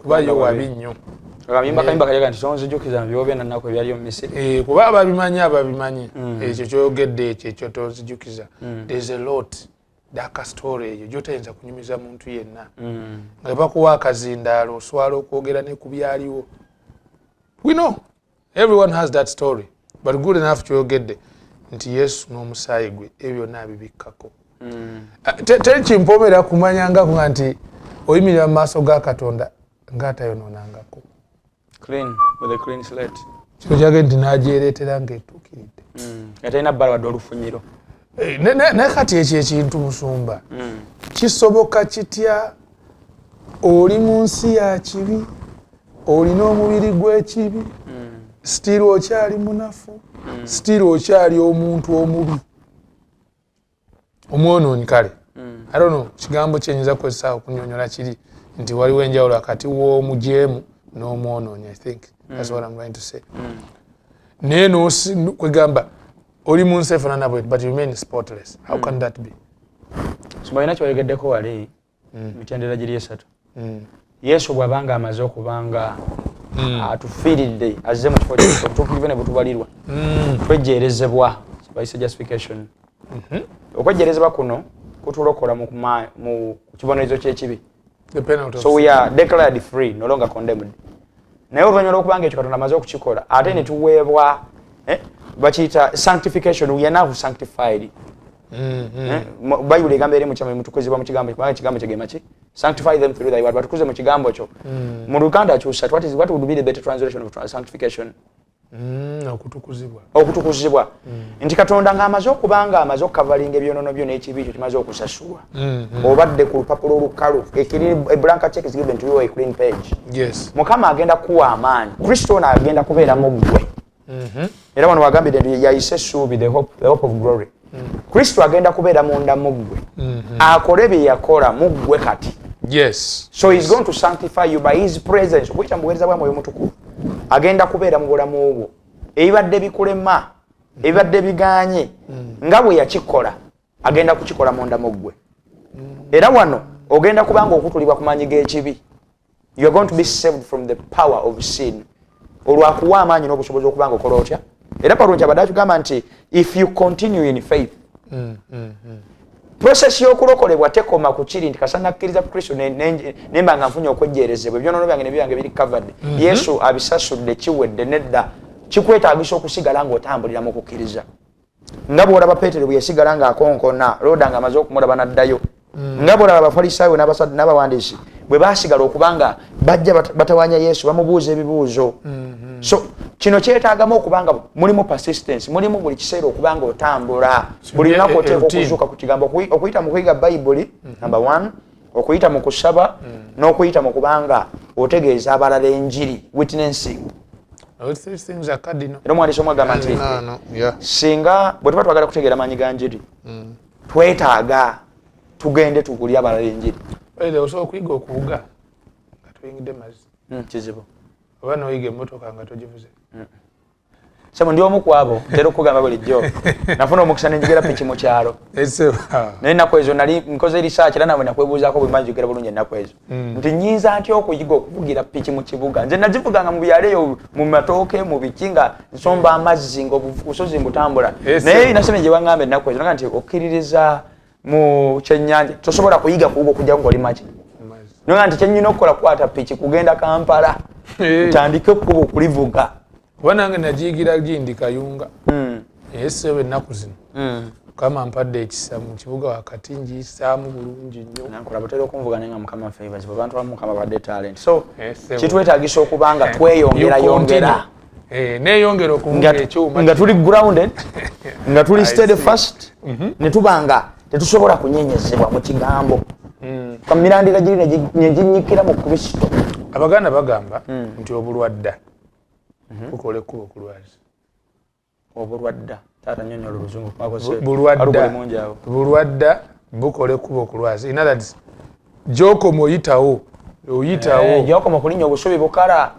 kuba yo wabi nnyo. Akayimba kayimba kajaga nti tonzijukiza mu byobye na nnaku ebyali mu Misiri. Kuba ababimanyi ekyo kyoyogedde, ekyo tonzijukiza. There's a lot dark story eyo gyotayinza kunyumiza muntu yenna, nga bakuwa akazindaalo oswala okwogera ne ku byaliwo. We know everyone has that story, but good enough kyoyogedde nti Yesu n'omusaayi gwe ebyo byonna abibikkako. Teri kimpomera kumanya nga kuga nti oyimirira mu maaso ga Katonda ng'atayonoonangako. Clean with a clean slate. Kino kyage nti n'agyereetera ng'etuukiridde. Nga talina bbala wadde olufunyiro. Naye kati ekyo ekintu musumba kisoboka kitya? Oli mu nsi ya kibi, olina omubiri gw'ekibi, still okyali munafu, still okyali omuntu omubi, omwonoonyi. Kale I don't know kigambo kyenyinza kukozesa okunyonyola kiri nti waliwo enjawulo wakati w'omujeemu n'omwonoonyi. I think that's what I'm going to say. Naye kwegamba oli mu nsi efaanana bweti, but you remain spotless. How can that be? Soma olina kyoyogeddeko wali, mitendera giri esatu. Yesu bw'abanga amaze okubanga atufiiridde, azze mu kifo kyaffe, obutuukirivu ne butubalirwa, twejjeerezebwa, bayise justification. Okwejjeerezebwa kuno kutulokola mu kibonerezo ky'ekibi. The penalty of So we are declared free, no longer condemned. Naye oluvannyuma lw'okubanga ekyo Katonda amaze okukikola, ate ne tuweebwa bakiyita sanctification. We are now sanctified. Bayibuli egamba eri mukyama mutukuzibwa mu kigambo, kubanga ekigambo kyegema ki sanctify them through thy word, batukuze mu kigambo kyo. Mu Luganda kyusa, what would be the better translation of sanctification? Okutukuzibwa. Okutukuzibwa, nti Katonda ng'amaze okuba nga amaze okukavalinga ebyonono byo n'ekibi kyo kimaze okusasulwa, obadde ku lupapula olukalu, a blank check is given to you, a clean page. Mukama agenda kuwa amaanyi, Kristo ono agenda kubeera mu ggwe. Era wano wagambidde nti yayise essuubi, the hope of glory. Kristo agenda kubeera munda mu ggwe, akole bye yakola mu ggwe kati. So he's going to sanctify you by his presence. Okuyita mu buweereza bwa Mwoyo Mutukuvu agenda kubeera mu bulamu bwo, ebibadde bikulema, ebibadde biganye, nga bwe yakikola agenda kukikola munda mu ggwe. Era wano ogenda kubanga okutulibwa ku maanyi g'ekibi. You are going to be saved from the power of sin, olwakuwa amaanyi n'obusobozi okuba nga okola otya. Era Pawulo nti abadde atugamba nti if you continue in faith. Process y'okulokolebwa tekoma ku kiri nti kasana akkiriza Kristo nemba nga nfunye okwejjeerezebwa, ebyonoono byange nebyange biri covered, Yesu abisasudde, kiwedde. Nedda, kikwetaagisa okusigala ng'otambulira mu kukkiriza, nga bw'olaba Peetero bwe yasigala ng'akonkona Roda ng'amaze okumulaba n'addayo, nga bw'olaba Abafalisaayo n'abawandiisi bwe baasigala okubanga bajja batawanya Yesu, bamubuuza ebibuuzo. So kino kyetaagamu okubanga mulimu persistence, mulimu buli kiseera okubanga otambula buli lunaku, oteeka okuzuuka ku kigambo, okuyita mu kuyiga Bayibuli number one, okuyita mu kusaba, n'okuyita mu kubanga otegeeza abalala enjiri, witnessing. Those three things are cardinal. Era omuwandiisi omu agamba nti No. singa bwe tuba twagala kutegeera maanyi ga njiri, twetaaga tugende tugulye abalala enjiri. By the way, osobola okuyiga okuwuga nga toyingidde mazzi? Kizibu. Oba n'oyiga emmotoka nga togivuze? Sebo, ndi omu ku abo ntera okugamba bulijjo nafuna omukisa nenjogera piki mu kyalo. Naye ennaku ezo nali nkoze research, era nawe nakwebuuzaako bwe mba njogera bulungi ennaku ezo nti nyinza ntya okuyiga okuvugira piki mu kibuga. Nze nazivuganga mu byalo eyo, mu matooke, mu biki, nga nsomba amazzi, nga obusozi mbutambula. Naye nasomye gye waŋŋamba ennaku ezo naga nti okkiririza mu kyennyanja tosobola kuyiga kuwuga okujjako ng'oli maki. Naga nti kyenyina okukola kukwata piki kugenda Kampala, ntandike ekkubo okulivuga. Kuba nange nagiyigira gindi Kayunga, naye ssebo ennaku zino Mukama mpadde ekisa, mu kibuga wakati ngiyisaamu bulungi nnyo. Nankola butera okunvuga, naye nga Mukama favors abantu abamu, Mukama badde talent. So Ssebo. kitwetagisa okuba nga tweyongera You yongera. continue. Neeyongera okuvuga ekyuma. Nga tuli grounded, nga tuli I steadfast, ne tuba nga Tetusobola kunyenyezebwa mu kigambo. Kamirandira giri neginyikira mu Kristo. Abaganda bagamba nti obulwadda bukola ekkubo ku lwazi. Obulwadda, taata, nyonyola oluzungu. Bulwadda bukola ekkubo ku lwazi. In other words, gyokoma oyitawo, oyitawo. Eh, gyokoma okulinnya obusubi bukala.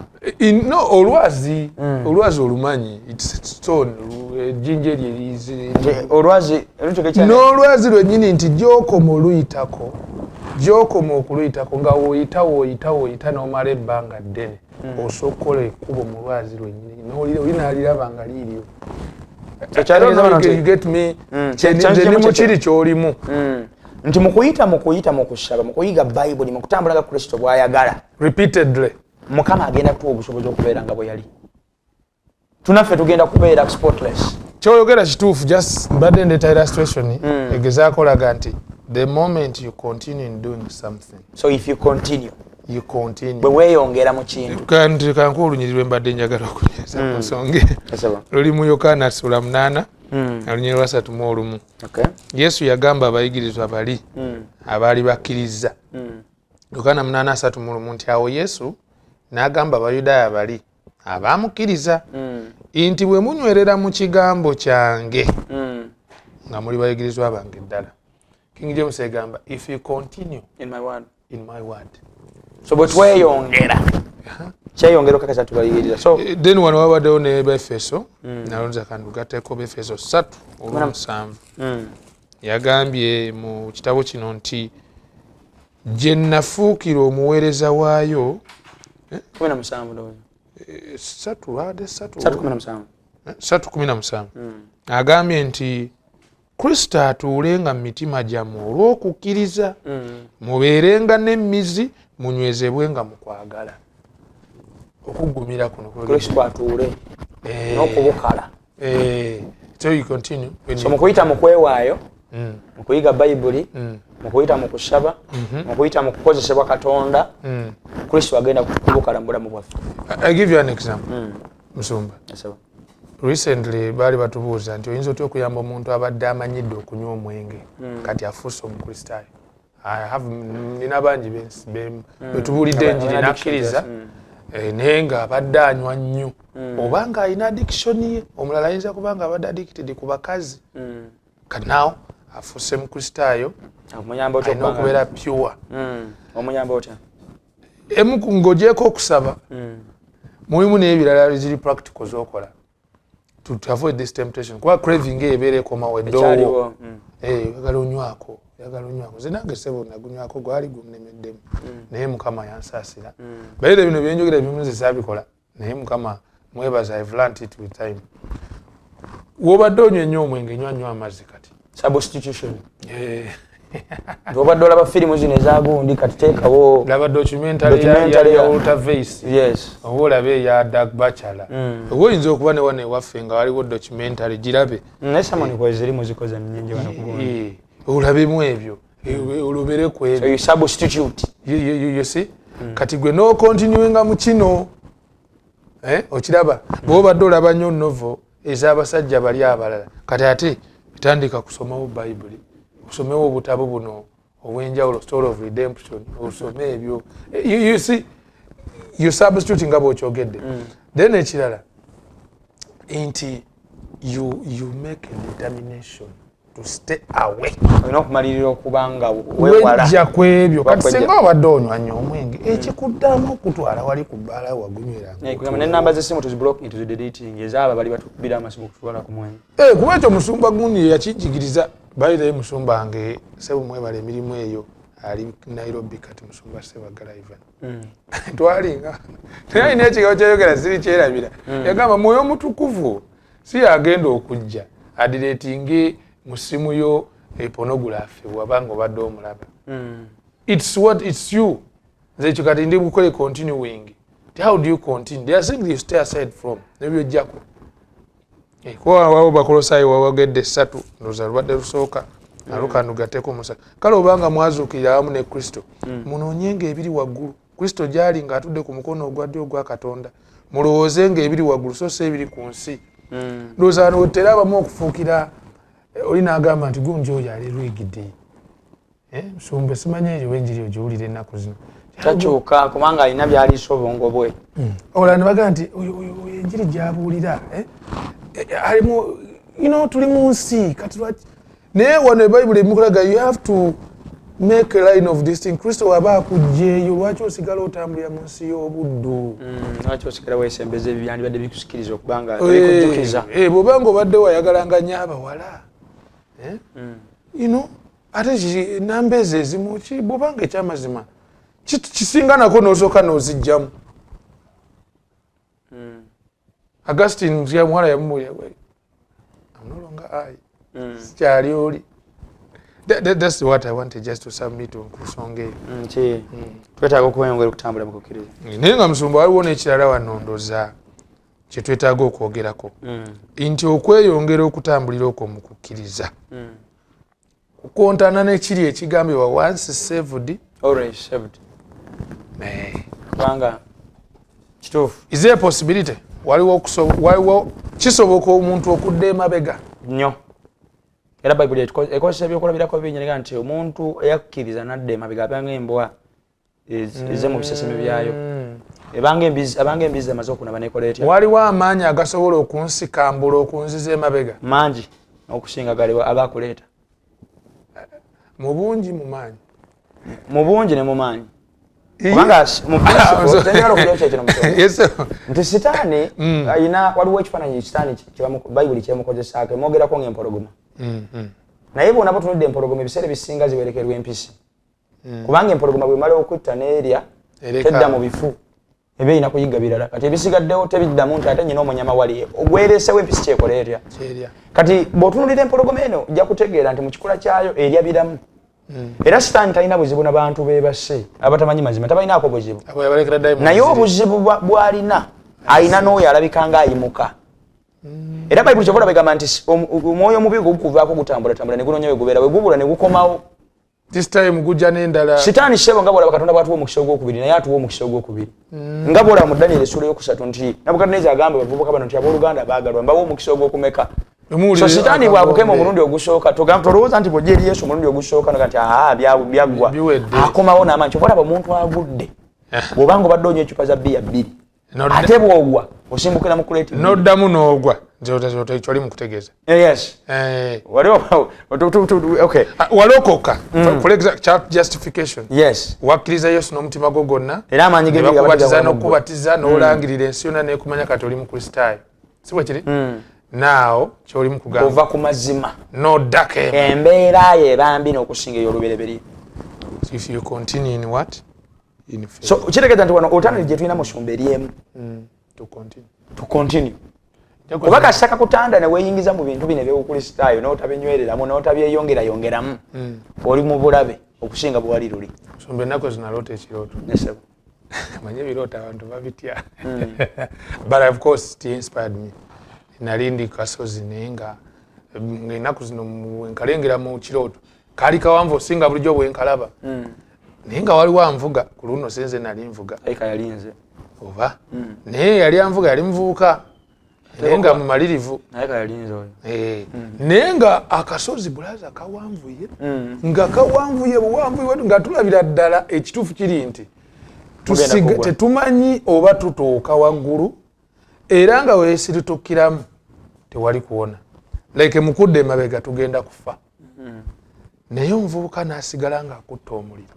No, olwazi, olwazi olumanyi, it's stone, ejjinja eryo. Olwazi. N'olwazi lwennyini, nti gyokoma oluyitako, gyokoma okuluyitako nga woyita, woyita, woyita n'omala ebbanga ddene, osobola okukola ekkubo mu lwazi lwennyini olinaaliraba nga liiryo. You get me? Nze ndi mukiri kyolimu. Nti mukuyita, mukuyita mu kusaba, mu kuyiga Bayibuli, mu kutambula nga Kristo bw'ayagala, repeatedly, Mukama agenda kutuwa obusobozi okubeera nga bwe yali. Tunaffe tugenda kubeera spotless. Kyoyogera kituufu, just mbadde ndeeta illustration egezaako olaga nti the moment you continue in doing something. So if you continue, you continue, bwe weeyongera mu kintu. Kanti kankuwa olunyiriri lwe mbadde njagala okunyweza ku nsonga. Luli mu Yokaana sula 8, olunyiriri lwa 31. Yesu yagamba abayigirizwa bali abaali bakkiriza, Yokaana 8:31, nti awo Yesu n'agamba Abayudaaya bali abamukkiriza nti bwe munywerera mu kigambo kyange, nga muli bayigirizwa bange ddala. King James egamba, "If you continue in my word." In my word. So bwe tweyongera, kyeyongera okakasa tubayigiriza. So Then wano wabaddewo ne Befeso, nalonza kandugateeko Befeso 3 olw'omusanvu. Yagambye mu kitabo kino nti gye nafuukira omuweereza waayo. 17 ndowooza. 3 lwadde 3. 3:17. 3:17 agambye nti Kristo atuulenga mu mitima gyammwe olw'okukkiriza, mubeerenga n'emizi, munywezebwenga mu kwagala. Okuggumira kuno. Kristo atuule n'okubukala. So you continue when So you mu kuyita mu kwewaayo, mu kuyiga Bayibuli, mu kuyita mu kusaba, mu kuyita mu kukozesebwa Katonda, Kristo agenda kubukala mu bulamu bwaffe. I give you an example, musumba. Yes, sir. Recently baali batubuuza nti oyinza otya okuyamba omuntu abadde amanyidde okunywa omwenge, kati afuuse omukristaayo. Nina bangi betubuulidde enjiri nakkiriza, naye nga abadde anywa nnyo oba nga alina addiction ye. Omulala ayinza kuba nga abadde addicted ku bakazi, kati now afuuse mukristaayo. Omuyamba otya? Alina okubeera pure. Omuyamba otya? Emu ng'ogyeko okusaba, mulimu n'ebirala ziri practical zokola to avoid this temptation, kuba craving eyo ebeera ekomawo eddoowo. Ekyaliwo. Oyagala onywako, oyagala onywako. Nze nange sebo nagunywako, gwali gunnemeddemu, naye Mukama yansaasira. Baire bino byenjogera ebimu nze saabikola, naye Mukama mwebaza, I've learnt it with time. Wobadde onywa ennyo omwenge, nywa nnyo amazzi kati. Substitution. Nti obadde olaba firimu zino ezagundi, kati teekawo laba documentary Documentary ya Walter Veith oba olabe eya Doug Batchelor, oba oyinza okuba ne wano ewaffe nga waliwo documentary, girabe. Naye samoni kweziri muzikoze nyingi wano ku gundi. Olabemu ebyo, olobere ku So ebyo. you substitute. You see, kati gwe nocontinuinga mu kino. Okiraba, bwobadde olaba nnyo novel ez'abasajja bali abalala, kati ate tandika kusomawo Bayibuli, osomewo obutabo buno obwenjawulo, Story of Redemption, osome ebyo. You see, you substitute nga bwokyogedde. Then ekirala nti you make a determination to stay away. Olina okumalirira okuba nga weewala. Wejja ku ebyo kati. Wakwejja. Singa obadde onywa nnyo omwenge, ekikuddamu okutwala wali ku bbaala wagunyweranga. Kugamba nenamba z'essimu tuziblocking, tuzideleting, ezaabo bali batukubira amasimu okutwala ku mwenge. Kuba ekyo musumba gundi yakinjigiriza. Bayirayo musumba wange, sebo mwebala emirimu eyo, ali Nairobi kati, musumba Sebagala Ivan. Twalinga naye alina ekigambo kyayogera siri kyerabira. Yagamba Mwoyo Omutukuvu si yagenda okujja adeletinge mu simu yo pornography bwabanga obadde omulaba. It's what, it's you. Nze ekyo kati ndi bukole continuing. How do you continue? There are things you stay aside from nebyojjako. Kuba wawo Bakolosaayi wawagedde 3, ndowooza lubadde lusooka nalwo kandugatteko musa. Kale obanga mwazuukirira awamu ne Kristo, munoonyenga ebiri waggulu, Kristo gyali ng'atudde ku mukono ogwa ddyo ogwa Katonda. Mulowoozenga ebiri waggulu so si ebiri ku nsi. Ndowooza wano wetera abamu okufuukira Oli n'agamba nti gundi oyo ali lwigidi, musumba, simanyi eyo enjiri ogiwulira ennaku zino. Takyuka kubanga alina byaliisa obwongo bwe. Olala ne bagamba nti oyo enjiri gy'abuulira, alimu, tuli mu nsi kati lwaki. Naye wano ebayibuli emukulaga, you have to make a line of distinction. Kristo waba akuggyeeyo, lwaki osigala otambulira mu nsi y'obuddu? Lwaki osigala weesembeza ebyo byandibadde bikusikiriza okuba nga bikujjukiza? Bw'oba nga obadde wayagalanga nnyo abawala, ate namba ezo ezimu, bw'oba nga ekyamazima kisinga nako n'osooka n'ozijjamu. Augustine muwala yamumuulira, "I'm no longer I." Sikyali oli. That's what I wanted just to submit on ku nsonga eyo. Nti twetaaga okweyongera okutambula mu kukkiriza. Naye nga musumba, waliwo n'ekirala wano ndooza kyetwetaaga okwogerako, nti okweyongera okutambulira okwo mu kukkiriza kukontana n'ekiri ekigambibwa once saved, always saved. Kubanga kituufu. Is there a possibility, waliwo kisoboka omuntu okudda emabega? Nnyo. Era Bayibuli ekozesa ebyokulabirako bingi nega nti omuntu eyakkiriza nadda emabega abanga embwa eze mu biseseme byayo, ebanga embizi emaze okunaba nekola etya? Waliwo amaanyi agasobola okunsikambula okunziza emabega? Mangi okusinga galiwa agakuleeta. Mu bungi, mu maanyi? Mu bungi ne mu maanyi, kubanga mu principle, tenjagala okugyayo kyekino musomo. Yes, sir. Nti sitaani ayina, waliwo ekifaananyi sitaani Bayibuli kyemukozesaako, emwogerako ng'empologoma. Naye bwona butunudde empologoma, ebiseera ebisinga ziwerekerwa empisi, kubanga empologoma bwemala okutta n'erya, Ereka. tedda mu bifu, eba erina kuyiga birala. Kati ebisigaddewo tebiddamu nti ate nyina omunyama wali ogweresewo, empisi kyekola erya. Kyerya. Kati bw'otunulira empologoma eno, ojja kutegeera nti mu kikula kyayo erya biramu. Era sitaani talina buzibu na bantu bebase abatamanyi mazima, tabalinaako buzibu. Abo yabalekera diamonds. Naye obuzibu bw'alina, alina n'oyo alabika nga ayimuka. Era Bayibuli kyobola begamba nti omwoyo omubi gukuvaako gutambulatambula ne gunoonya we gubeera, we gubula ne gukomawo. This time gujja n'endala. Sitaani, ssebo, nga bwolaba Katonda bwatuwa omukisa ogwokubiri, naye atuwa omukisa ogwokubiri, nga bwolaba mu Daniel essuula eyokusatu nti Nabukaduneza agamba abavubuka bano nti abooluganda baagalwa, mbawa omukisa ogwokumeka. Omuwulire. So sitaani akagombe. Bwakukema omulundi ogusooka, tolowooza nti bwojja eri Yesu omulundi ogusooka noga nti aa byaggwa. Biwedde. Akomawo n'amaanyi. Kyova olaba omuntu agudde, bw'obanga obadde onywa ecupa za bbiya bbiri, ate bw'ogwa osimbukira mu kuleeti bbiri. Noddamu n'ogwa, kyoli mu kutegeeza. Yes. Waliwo okay. Ah, walokoka. For example, justification, wakkiriza Yesu n'omutima gwo gwonna, Era amaanyi ne g'enjiri bakubatiza gabatiza. N'okubatiza n'olangirira ensi yonna nekumanya kati oli mukristaayo, si bwe kiri? Naawo kyoli mu kugamba, ova ku mazima, noddako embeera yo ebambi n'okusinga ey'olubereberye. If you continue in what? In faith. So kitegeeza nti wano alternative gye tulina, musumba, eri emu. To continue. To continue, kuba kasita kakutanda ne weeyingiza mu bintu bino ebyobukristaayo n'otabinywereramu n'otabyeyongerayongeramu, oli mu bulabe okusinga bwe wali luli. Musumba, ennaku zinaloota ekirooto. Nesebo. Manye ebirooto abantu babitya, but of course it inspired me. Nali ndi kasozi, naye nga ennaku zino nkalengera mu kirooto, kaali kawanvu osinga bulijjo bwenkalaba, naye nga waliwo anvuga ku luno, senze nali nvuga. Aika yalinze. Oba naye yali anvuga yali muvubuka, naye nga mumalirivu. Naye kayalinze oyo. Naye nga akasozi, bulaza, kawanvuye, nga kawanvuye buwanvuye, nga tulabira ddala ekituufu kiri nti kugwa. Tetumanyi oba tutuuka waggulu, era nga weesiritukiramu tewali kuwona, like mukudde emabega tugenda kufa. Naye omuvubuka n'asigala ng'akutta omuliro.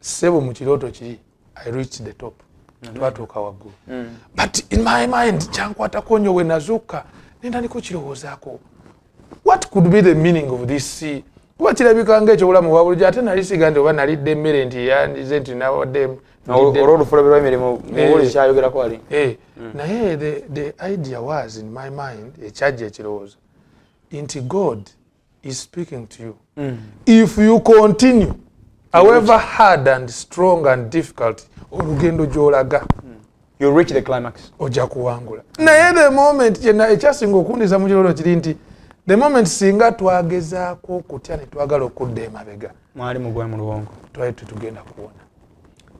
Ssebo, mu kirooto kiri I reached the top, twatuuka waggulu, but in my mind kyankwatako nnyo. Bwe nazuuka nentandika okirowoozaako, what could be the meaning of this? Kuba kirabika nga ekyobulamu bwa bulijjo, ate nali siga nti oba nalidde emmere nti yandize nti nawadde. Olw'olufulo lw'emirimu muwulizi kyayogerako wali. Naye the idea was in my mind, ekyajja ekirowoozo nti God is speaking to you. If you continue, however hard and strong and difficult olugendo gy'olaga, you reach the climax. Ojja kuwangula. Naye the moment kyena ekyasinga okundiza mu kirooto kiri nti the moment singa twagezaako okutya ne twagala okudda emabega, mwali mugwa mu luwongo. Twali tetugenda kuwona.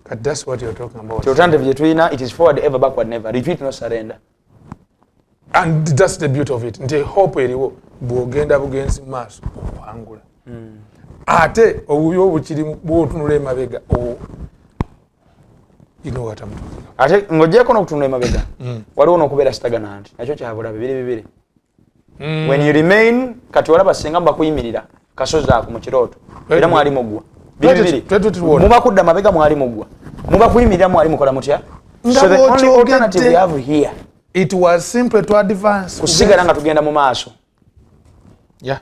Kati that's what you're talking about. Alternative gye tulina, it is forward ever, backward never, retreat no surrender. And that's the beauty of it, nti hope eriwo. Bw'ogenda bugenzi mu maaso owangula. Ate obubi obukirimu, bwotunula emabega, you know what I'm talking about. Ate ng'ogyeko n'okutunula emabega, waliwo n'okubeera stagnant, nakyo kyabulabe. Biri bibiri. When you remain, kati olaba singa mubakuyimirira kasozi ako mu kirooto, era mwali muggwa. Biri bibiri. Tuwona. Muba kudda mabega mwali muggwa, muba kuyimirira mwali mukola mutya? Nga So the only bw'okyogedde. alternative we have here It was simple to advance. Kusigala nga tugenda mu maaso.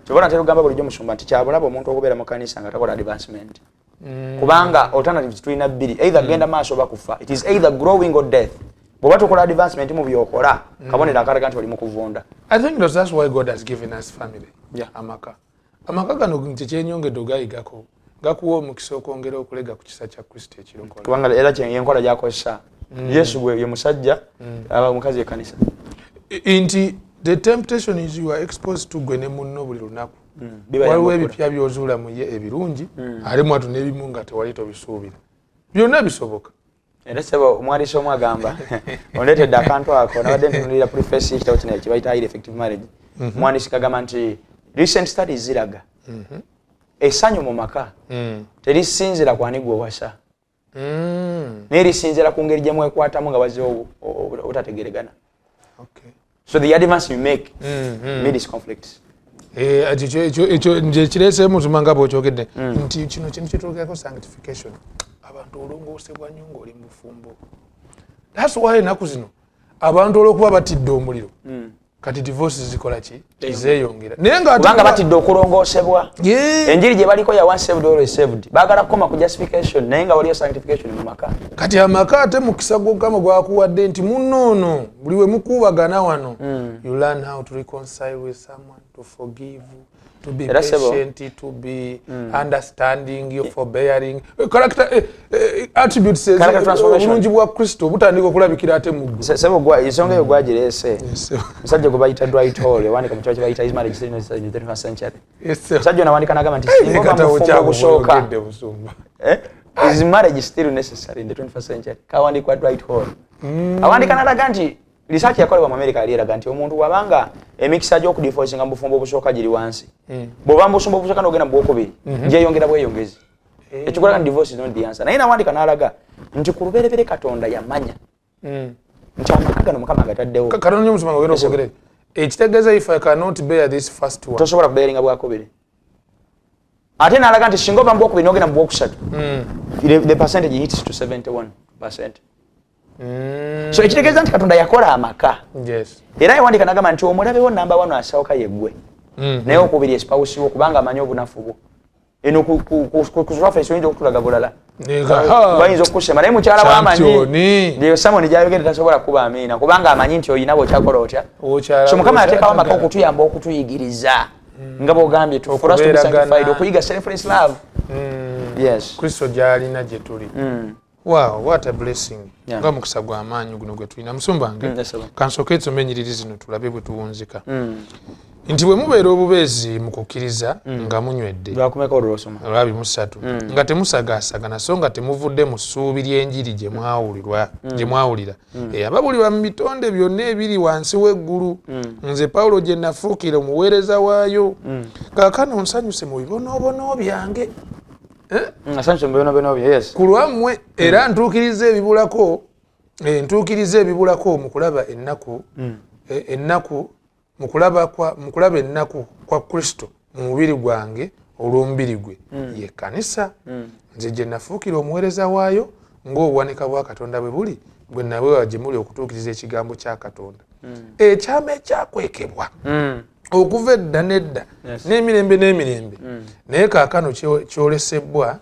Kyobona ntera okugamba bulijjo, musumba, nti kyabulaba omuntu okubeera mu kanisa nga takola advancement, kubanga alternatives tulina bbiri: either genda maaso oba kufa. It is either growing or death. Bw'oba tokola advancement mu byokola, kabonero akalaga nti oli mu kuvunda. I think that's why God has given us family. Amaka. Amaka gano nti kyenyongedde ogayigako, gakuwa omukisa okwongera okulega ku kisa kya Kristo ekirokola. Kubanga era yenkola gyakozesa Yesu, gwe ye musajja, aba omukazi ekanisa. Nti the temptation is you are exposed to gwe ne munno buli lunaku. Biba Waliwo yamba. Ebipya by'ozuula mu ye ebirungi, ate mwatu n'ebimu nga tewali tobisuubira. Byonna bisoboka. Era sebo omwandisi omu agamba, ondeetedde akantu ako, nabadde ntunulira preface y'ekitabo kino ekibayita Highly Effective Marriage. Omwandisi kagamba nti recent studies ziraga essanyu mu maka terisinzira kwani gwe wasa, naye lisinzira ku ngeri gye mwekwatamu nga wazzeewo obutategeregana. So the advance you make amidst conflicts. Eh, ekyo nje kireeseemu nsoma nga bw'okyogedde nti kino kintu kyetwogerako, sanctification. Abantu olongoosebwa nnyo ng'oli mu bufumbo. That's why ennaku zino abantu olw'okuba batidde omuliro, kati divorce zikola ki? Zeeyongera. Naye nga Kubanga batidde okulongoosebwa. Enjiri gye baliko ya once saved always saved. Baagala kukoma ku justification, naye nga waliyo sanctification mu maka. Kati amaka ate mukisa gw'Omukama gwakuwadde nti munno ono buli we mukuubagana wano, you learn how to reconcile with someone, to forgive, to be Era sebo. patient, to be understanding, you forbearing. Character, attributes Character transformation. Obulungi bwa Kristo butandika okulabikira ate mu ggwe. Sebo ensonga eyo gwagireese musajja gwe bayita Dwight Hall, yawandika mu kitabo kye bayita Is Marriage Still Necessary in the 21st Century. Musajja ono awandika n'agamba nti singa oba mu bufumbo obusooka, Eh? Is marriage still necessary in the 21st century? Kawandikwa Dwight Hall. Awandika n'alaga nti research yakolebwa mu America yali eraga nti omuntu wabanga emikisa gy'okudivorcinga mu bufumbo obusooka giri wansi, bw'oba mu bufumbo obusooka n'ogenda mu bwokubiri, gyeyongera bweyongezi, ekikulaga nti divorce is not the answer. Naye nawandika n'alaga nti ku luberebere Katonda yamanya nti amaka gano Mukama agataddewo. Katonda nnyo, omusoma nga ogenda okwogera ekitegeeza if I cannot bear this first one, tosobola kubeeringa bwakubiri. Ate n'alaga nti singa ova mu bwokubiri n'ogenda mu bwokusatu, the percentage hits to 71%. So ekitegeeza nti Katonda yakola amaka. Era yawandika nagamba nti omulabe wo namba wano asooka yeggwe, naye okubiri e spouse wo, kubanga amanyi obunafu bwo. Eno ku surface oyinza okutulaga bulala, bayinza okukusema, naye mukyala wamanyi Champion. Samoni gyayogedde tasobola kuba amiina, kubanga amanyi nti oyina bwokyakola otya. So Mukama yateekawo amaka okutuyamba, okutuyigiriza nga bwogambye, for us to be Okubeeragana. sanctified, okuyiga selfless love. Yes. Kristo gyalina gye tuli. Wow, what a blessing. Nga mukisa gw'amaanyi guno gwe tulina, musumba wange. Yes, sir. Kansooke nsome enyiriri zino tulabe bwe tuwunzika, nti bwe mubeera obubeezi mu kukkiriza nga munywedde. Lwakumeka olwosoma? Olwabi musatu. Nga temusagaasagana, so nga temuvudde mu ssuubi ly'enjiri gye mwawulirwa, gye mwawulira, eyababulirwa mu bitonde byonna ebiri wansi w'eggulu, nze Pawulo gye nafuukira omuweereza waayo. Kaakano nsanyuse mu bibonoobono byange Asanyuse mu bibonoobono bye, yes. ku lwammwe, era ntuukiriza ebibulako, ntuukiriza ebibulako mu kulaba ennaku, ennaku mu kulaba ennaku kwa Kristo mu mubiri gwange olw'omubiri gwe, ye kanisa, nze gye nafuukira omuweereza waayo ng'obuwanika bwa Katonda bwe buli bwe nawewa gye muli okutuukiriza ekigambo kya Katonda, ekyama ekyakwekebwa okuva edda n'edda n'emirembe n'emirembe, naye kaakano kyolesebwa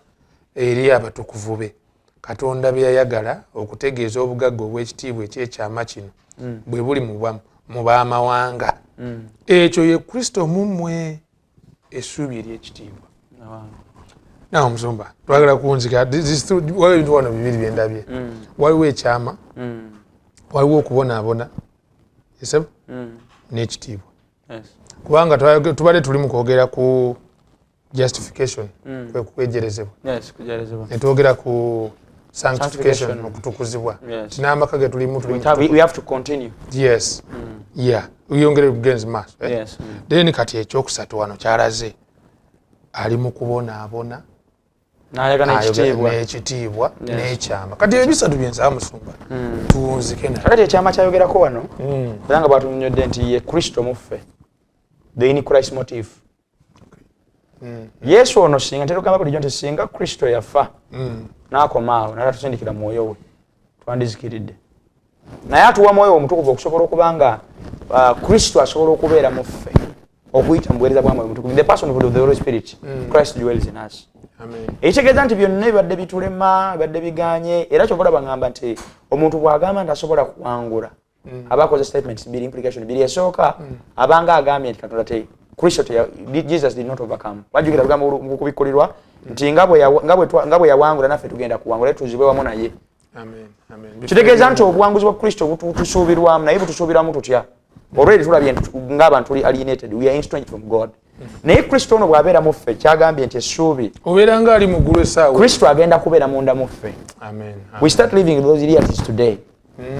eri abatukuvu be Katonda bye yayagala okutegeeza obugagga obw'ekitiibwa ekyekyama kino bwe buli mu b'amawanga. Ekyo ye Kristo mu mmwe, essuubi ery'ekitiibwa. Nawe omusumba, twagala kuwunzika. Waliwo ebintu wano bibiri byendabye. Waliwo ekyama, waliwo okubonaabona esebo n'ekitiibwa, kubanga tubadde tuli mu kwogera ku justification, kwe kwejerezebwa, Yes, kujerezebwa. netwogera ku sanctification, Sanctification. okutukuzibwa, Yes. ti n'amaka ge tulimu tuli We have to continue. Yes. Yeah, yongere bugenzi maaso, eh? Yes. Then kati ekyokusatu wano kyalaze ali mu kubonaabona, N'ayagala n'ekitiibwa. N'ekitiibwa n'ekyama. Kati ebisatu byensaba musumba tuwunzike naye. Kakati ekyama kyayogerako wano, era nga bwatunyonyodde nti ye Kristo muffe, the in Christ motive. Yesu ono, singa ntera okugamba bulijjo nti singa Kristo yafa n'akoma awo n'atatusindikira mwoyo we, twandizikiridde. Naye atuwa mwoyo omutukuvu okusobola okuba nga Kristo asobola okubeera mu ffe okuyita mu buweereza bwa mwoyo omutukuvu. In the person of the Holy Spirit, Christ dwells in us. Amen. Ekitegeeza nti byonna ebibadde bitulema, ebibadde biganye, era kyova olaba ngamba nti omuntu bw'agamba nti asobola kuwangula, aba akoze statements bbiri, implication bbiri. Esooka, abanga agambye nti Katonda te Kristo Jesus did not overcome. Wajjukira lugambo mu kubikkulirwa nti nga bwe yawangula, naffe tugenda kuwangula, tuzibwe wamu naye. Amen. Amen. Kitegeeza nti obuwanguzi bwa Kristo butusuubirwamu, naye butusuubirwamu tutya? Olweri tulabye nti ng'abantu tuli alienated, we are estranged from God. Naye Kristo ono bw'abeera mu ffe, kyagambye nti essuubi obeera nga ali mu ggulu essaawa. Kristo agenda kubeera munda mu ffe. Amen. We start living those realities today.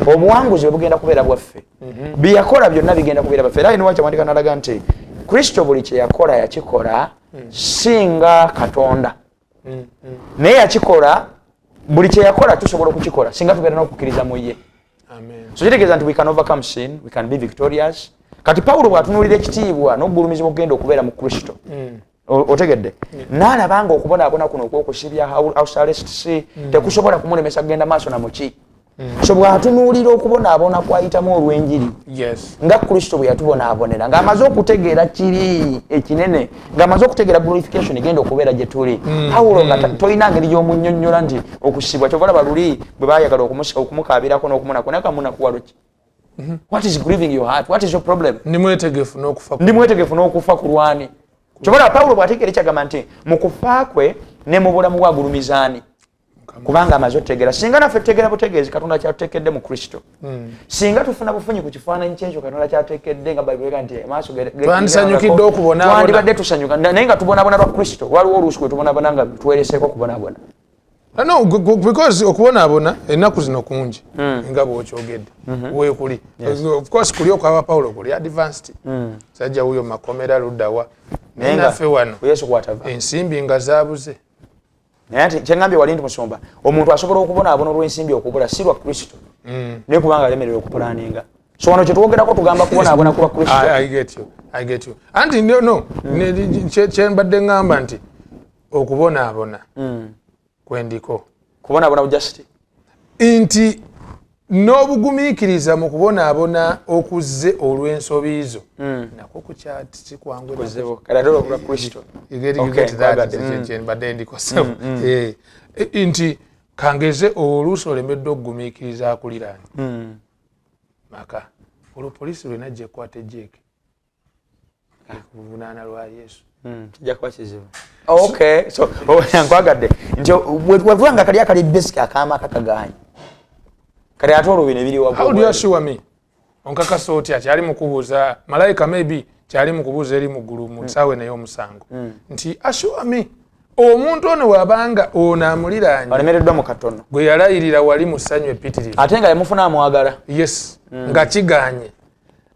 Obuwanguzi bwe bugenda kubeera bwaffe, bye yakola byonna bigenda kubeera bwaffe. Era iniwa kyawandika nalaga nti Kristo buli kye yakola yakikola singa Katonda, naye yakikola, buli kye yakola tusobola okukikola singa tubeera n'okukkiriza mu ye. Amen. So kitegeeza nti we can overcome sin, we can be victorious. Kati Pawulo bw'atunuulira ekitiibwa n'okugulumizibwa okugenda okubeera mu Kristo, otegedde, n'alaba nga okubonaabona kuno okwokusibya, house arrest, si tekusobola kumulemesa kugenda maaso na muki. So bw'atunuulira okubonaabona kwayitamu olw'enjiri, nga Kristo bwe yatubonaabonera, ng'amaze okutegeera kiri ekinene, ng'amaze okutegeera glorification egenda okubeera gye tuli, Pawulo nga tolina ngeri y'omunnyonnyola nti okusibwa. Kyova olaba luli bwe baayagala okumukaabirako n'okumunaku, naye kamunakuwalo ki? What is grieving your heart? What is your problem? Ndi mwetegefu n'okufa. Ndi mwetegefu n'okufa ku lwani. Kyova olaba Pawulo bw'ategeera ekyagamba nti mu kufa kwe ne mu bulamu bwe agulumizaani, kubanga amaze otutegeera. Singa naffe tutegeera butegeezi Katonda kyatuteekedde mu Kristo, singa tufuna bufunyi ku kifaananyi kyekyo Katonda kyatuteekedde, nga Bayibuli ega nti amaaso Twandisanyukidde okubonaabona. Twandibadde tusanyuka, naye nga tubonaabona lwa Kristo. Waliwo oluusi kwe tubonaabona nga twereseeko okubonaabona. No, because okubonaabona ennaku zino kungi, nga bw'okyogedde weekuli. Of course kuli okwaba Pawulo kuli advanced, sajja wuyo makomera luddawa, naye nga naffe wano ku Yesu kwatava. Ensimbi nga zaabuze. Naye ate kyeŋŋambye wali nti musumba, omuntu asobola okubonaabona olw'ensimbi okubula, si lwa Kristo, naye kubanga alemererwa okupulaninga. So wano kyetwogerako tugamba kubonaabona ku lwa Kristo. I get you. I get you. Anti no, kyembadde ŋŋamba nti okubonaabona kwendiko. Kubonaabona bujasiti. Nti n'obugumiikiriza mu kubonaabona okuzze olw'ensobi zo nakwo kukyati sikwangu. Kuzibu. Kati ate olwa Kristo. You get, you Okay, get that. kwagadde. Kyembadde ndiko sebo. Nti kangeze oluusi olemeddwa okugumiikiriza akuliraanye maka, olwo poliisi lwenajja ekwata ejjeeke ekuvunaana lwa Yesu. Kijja kuba kizibu. Okay, so nkwagadde nti wetuba nga kali akali basic akaamaka kagaanye, kati ate olwo bino ebiri How do you assure me? Onkakasa otya? Kyali mu kubuuza malayika, maybe kyali mu kubuuza eri mu ggulu mu ssaawa naye omusango nti assure me, omuntu ono wabanga ono amuliraanye alemereddwa mu katono, gwe yalayirira wali mu ssanyu epitirivu, ate nga yamufuna amwagala, yes, nga kiganye,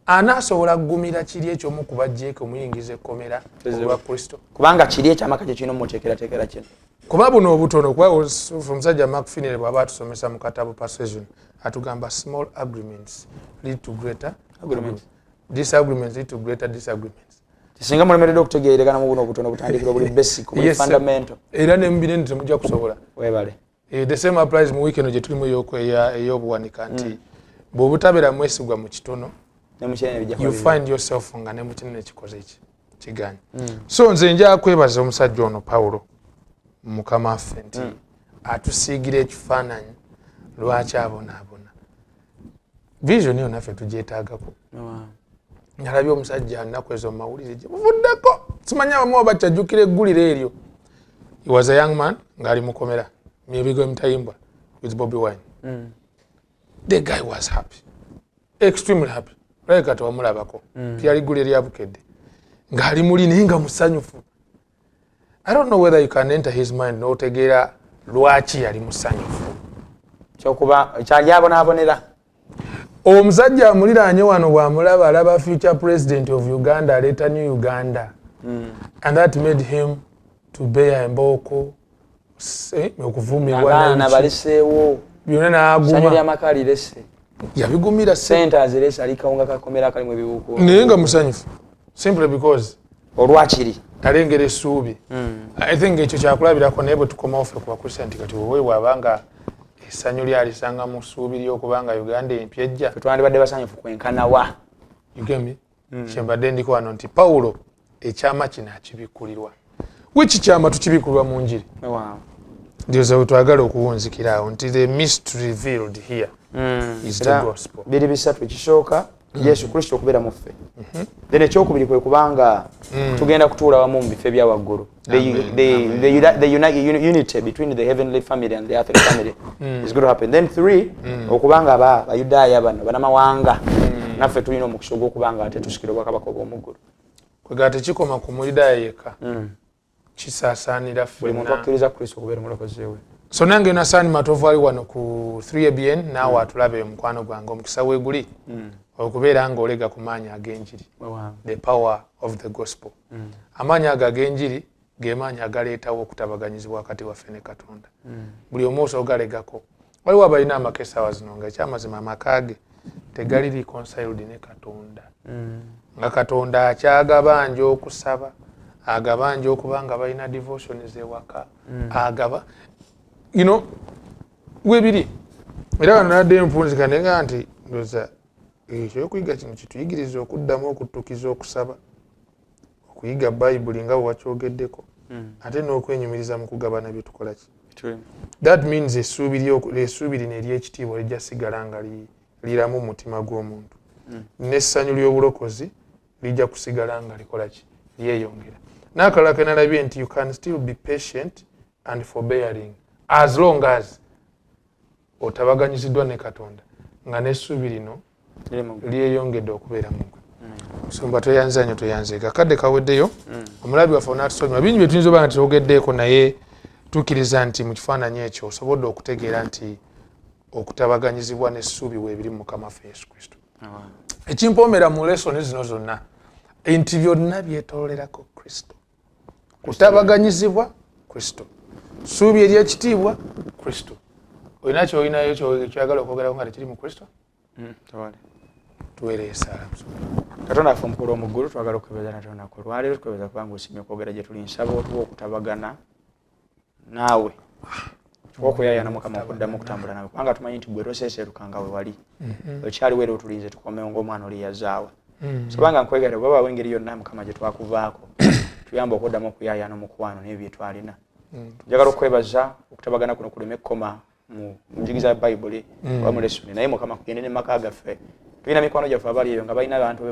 anaasobola kugumira kiri ekyomukuba jeeke omuyingiza ekkomera olwa Kristo? Kubanga kiri ekyamaka kye kirina omuteekerateekera kino. Kuba buno obutono, kuba omusajja Mark Finley bw'aba atusomesa mu katabo Persuasion atugamba small agreements lead to greater Agreements. Disagreements lead to greater disagreements. Singa mulemereddwa okutegeeregana mu buno obutono butandikira obuli basic, obuli Yes, sir. fundamental, era ne mu binene temujja kusobola. Webale. The same applies mu weekend gye tulimu ey'obuwanika nti bw'obutabeera mwesigwa mu kitono, ne mu kinene bijja kuba you bibi. Find yourself nga ne mu kinene kikoze ki kiganye. So nze nja kwebaza omusajja ono Pawulo mukama waffe nti atusiigira ekifaananyi lwaki abonaabona. Vision eyo naffe tugyetaagako. Nalabye omusajja nnaku ezo mumawulire gye buvuddeko, simanya abamu oba kyajjukira eggulire eryo. He was a young man ng'ali mukomera mibigo emitayimbwa with Bobi Wine. The guy was happy, extremely happy. Olabika tewamulabako. Lyali ggulire lya Bukedde ng'ali muli naye nga musanyufu. I don't know whether you can enter his mind n'otegeera lwaki yali musanyufu. Kyokuba kyali abonaabonera. Omusajja amuliraanye wano bw'amulaba alaba future president of Uganda, aleeta new Uganda. And that made him to bear embooko, okuvumibwa. Abaana n'ebiki. Baleseewo Byonna sanyu n'aguma. Ly'amaka alirese. Yabigumira se. Sente azirese, ali kawunga kakomera kalimu ebiwuku. Naye nga musanyufu simply because olwakiri alengera essuubi. I think ekyo kyakulabirako, naye bwe tukomawo ffe ku bakrista nti kati wowe bw'abanga essanyu lyalisanga mu ssuubi ly'okubanga Uganda empya ejja. Ffe twandibadde basanyufu kwenkanawa? You get me? Kyembadde ndiko wano nti Pawulo ekyama kino akibikkulirwa. Wiki kyama tukibikkulirwa mu njiri. Ndowooza bwe twagala okuwunzikira awo nti the mystery revealed here is the Era gospel. biri bisatu. Ekisooka, Yesu Kristo okubeera mu ffe. Then ekyokubiri kwe kubanga tugenda kutuula wamu mu bifo ebya waggulu. The unity between the heavenly family and the earthly family is going to happen. Then three, okubanga aba Bayudaaya bano banamawanga, naffe tulina omukisa ogw'okubanga ate tusikira obwakabaka obw'omuggulu. Kwegala tekikoma ku Muyudaaya yekka, kisaasaanira Buli muntu ffenna. Akkiriza Kristo okubeera omulokozi we. So nange Nasani Matovu ali wano ku 3ABN, naawe atulabe mukwano gwange, omukisa weeguli okubeera ng'olega ku maanyi ag'enjiri, the power of the gospel. Amaanyi ago ag'enjiri ge maanyi agaleetawo okutabaganyizibwa wakati waffe ne Katonda. Buli omu osogalegako. Waliwo abalina amaka essaawa zino nga ekyamazima amaka ge tegali reconciled ne Katonda, nga Katonda akyagabanja okusaba, agabanja okuba nga balina devotions ewaka, agaba webiri. Era wano nadde nfunzika nenga nti ndoza ekyokuyiga kino kituyigiriza okuddamu okuttukiza okusaba, okuyiga Bayibuli nga bwe wakyogeddeko, ate n'okwenyumiriza mu kugabana bye tukola ki. That means essuubi lino ery'ekitiibwa lijja sigala nga liramu mu mutima gw'omuntu, n'essanyu ly'obulokozi lijja kusigala nga likola ki, lyeyongera. N'akalala ke nalabye nti you can still be patient and forbearing as long as otabaganyiziddwa ne Katonda, nga n'essuubi lino lyeyongedde okubeera mu gwe. Musumba, tweyanza nnyo, tweyanzeeka. Akadde kaweddeyo. Omulabi waffe onaatusonyiwa bingi bye tuyinza oba nga tetwogeddeeko, naye tukkiriza nti mu kifaananyi ekyo osobodde okutegeera nti okutabaganyizibwa n'essuubi weebiri mu Mukama waffe Yesu Kristo. Ekimpoomera mu lesoni zino zonna nti byonna byetoolerako Kristo. Kutabaganyizibwa Kristo, ssuubi eryekitiibwa Kristo. Olina kyolinayo kyoyagala okwogerako nga tekiri mu Kristo? Tuweere esaala, musumba. Katonda waffe omukulu omuggulu, twagala okwebaza nate olunaku olwaleero. Tukwebaza kubanga osiimye okwogera gye tuli. Nsaba otuwa okutabagana naawe, tuwa okuyayana Mukama okuddamu okutambula naawe, kubanga tumanyi nti gwe toseeseerukanga, we wali okyaliwo era otulinze tukomewo ng'omwana oli yazaawa. Sobanga nkwegayira, bwe wabaawo engeri yonna Mukama gye twakuvaako, tuyambe okuddamu okuyayana omukwano n'ebyo bye twalina. Njagala okwebaza okutabagana kuno kuleme kukoma mu njigiza ya Bayibuli oba mu lesoni, naye Mukama kugende ne maka gaffe. Tulina mikwano gyaffe abali eyo nga balina abantu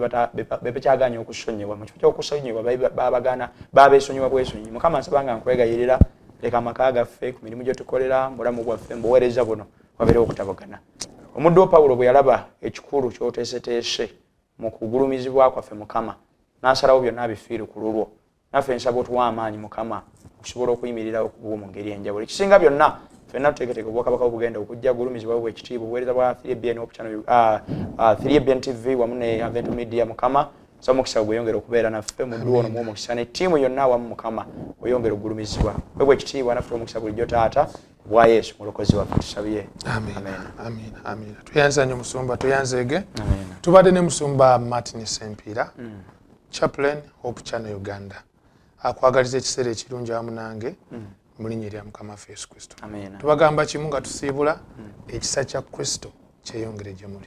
bebakyaganya okusonyiwa. Mu kifo ky'okusonyiwa babagana babeesonyiwa bwesonyi. Mukama, nsaba nga nkwegayirira, leka amaka gaffe, ku mirimu gye tukolera, mu bulamu bwaffe, mu buweereza buno, wabeerewo okutabagana. Omuddu wo Pawulo bwe yalaba ekikulu ky'oteeseteese mu kugulumizibwa kwaffe, Mukama, n'asalawo byonna abifiire ku lulwo, naffe nsaba otuwa amaanyi, Mukama, okusobola okuyimirirawo ku bwo mu ngeri enjawulo. Ekisinga byonna, ffenna tuteeketeeke obwakabaka obugenda okujja. Gulumizibwa bwe ekitiibwa obuweereza bwa 3BN Hope Channel, 3BN TV wamu ne Avento Media. Mukama, nsaba omukisa gweyongere okubeera naffe. Muddu ono muwa omukisa ne ttiimu yonna awamu. Mukama, oyongere okugulumizibwa, webwa ekitiibwa, naffe omukisa bulijjo. Taata, bwa Yesu mulokozi waffe tusabye. Amiina, amiina, amiina. Tweyanza nnyo musumba, tweyanzeege. Tubadde ne musumba Martin Sempiira, chaplain, Hope Channel Uganda. Akwagaliza ekiseera ekirungi awamu nange mu linnya erya Mukama waffe Yesu Kristo. Amiina. Tubagamba kimu nga tusiibula, ekisa kya Kristo kyeyongere gye muli.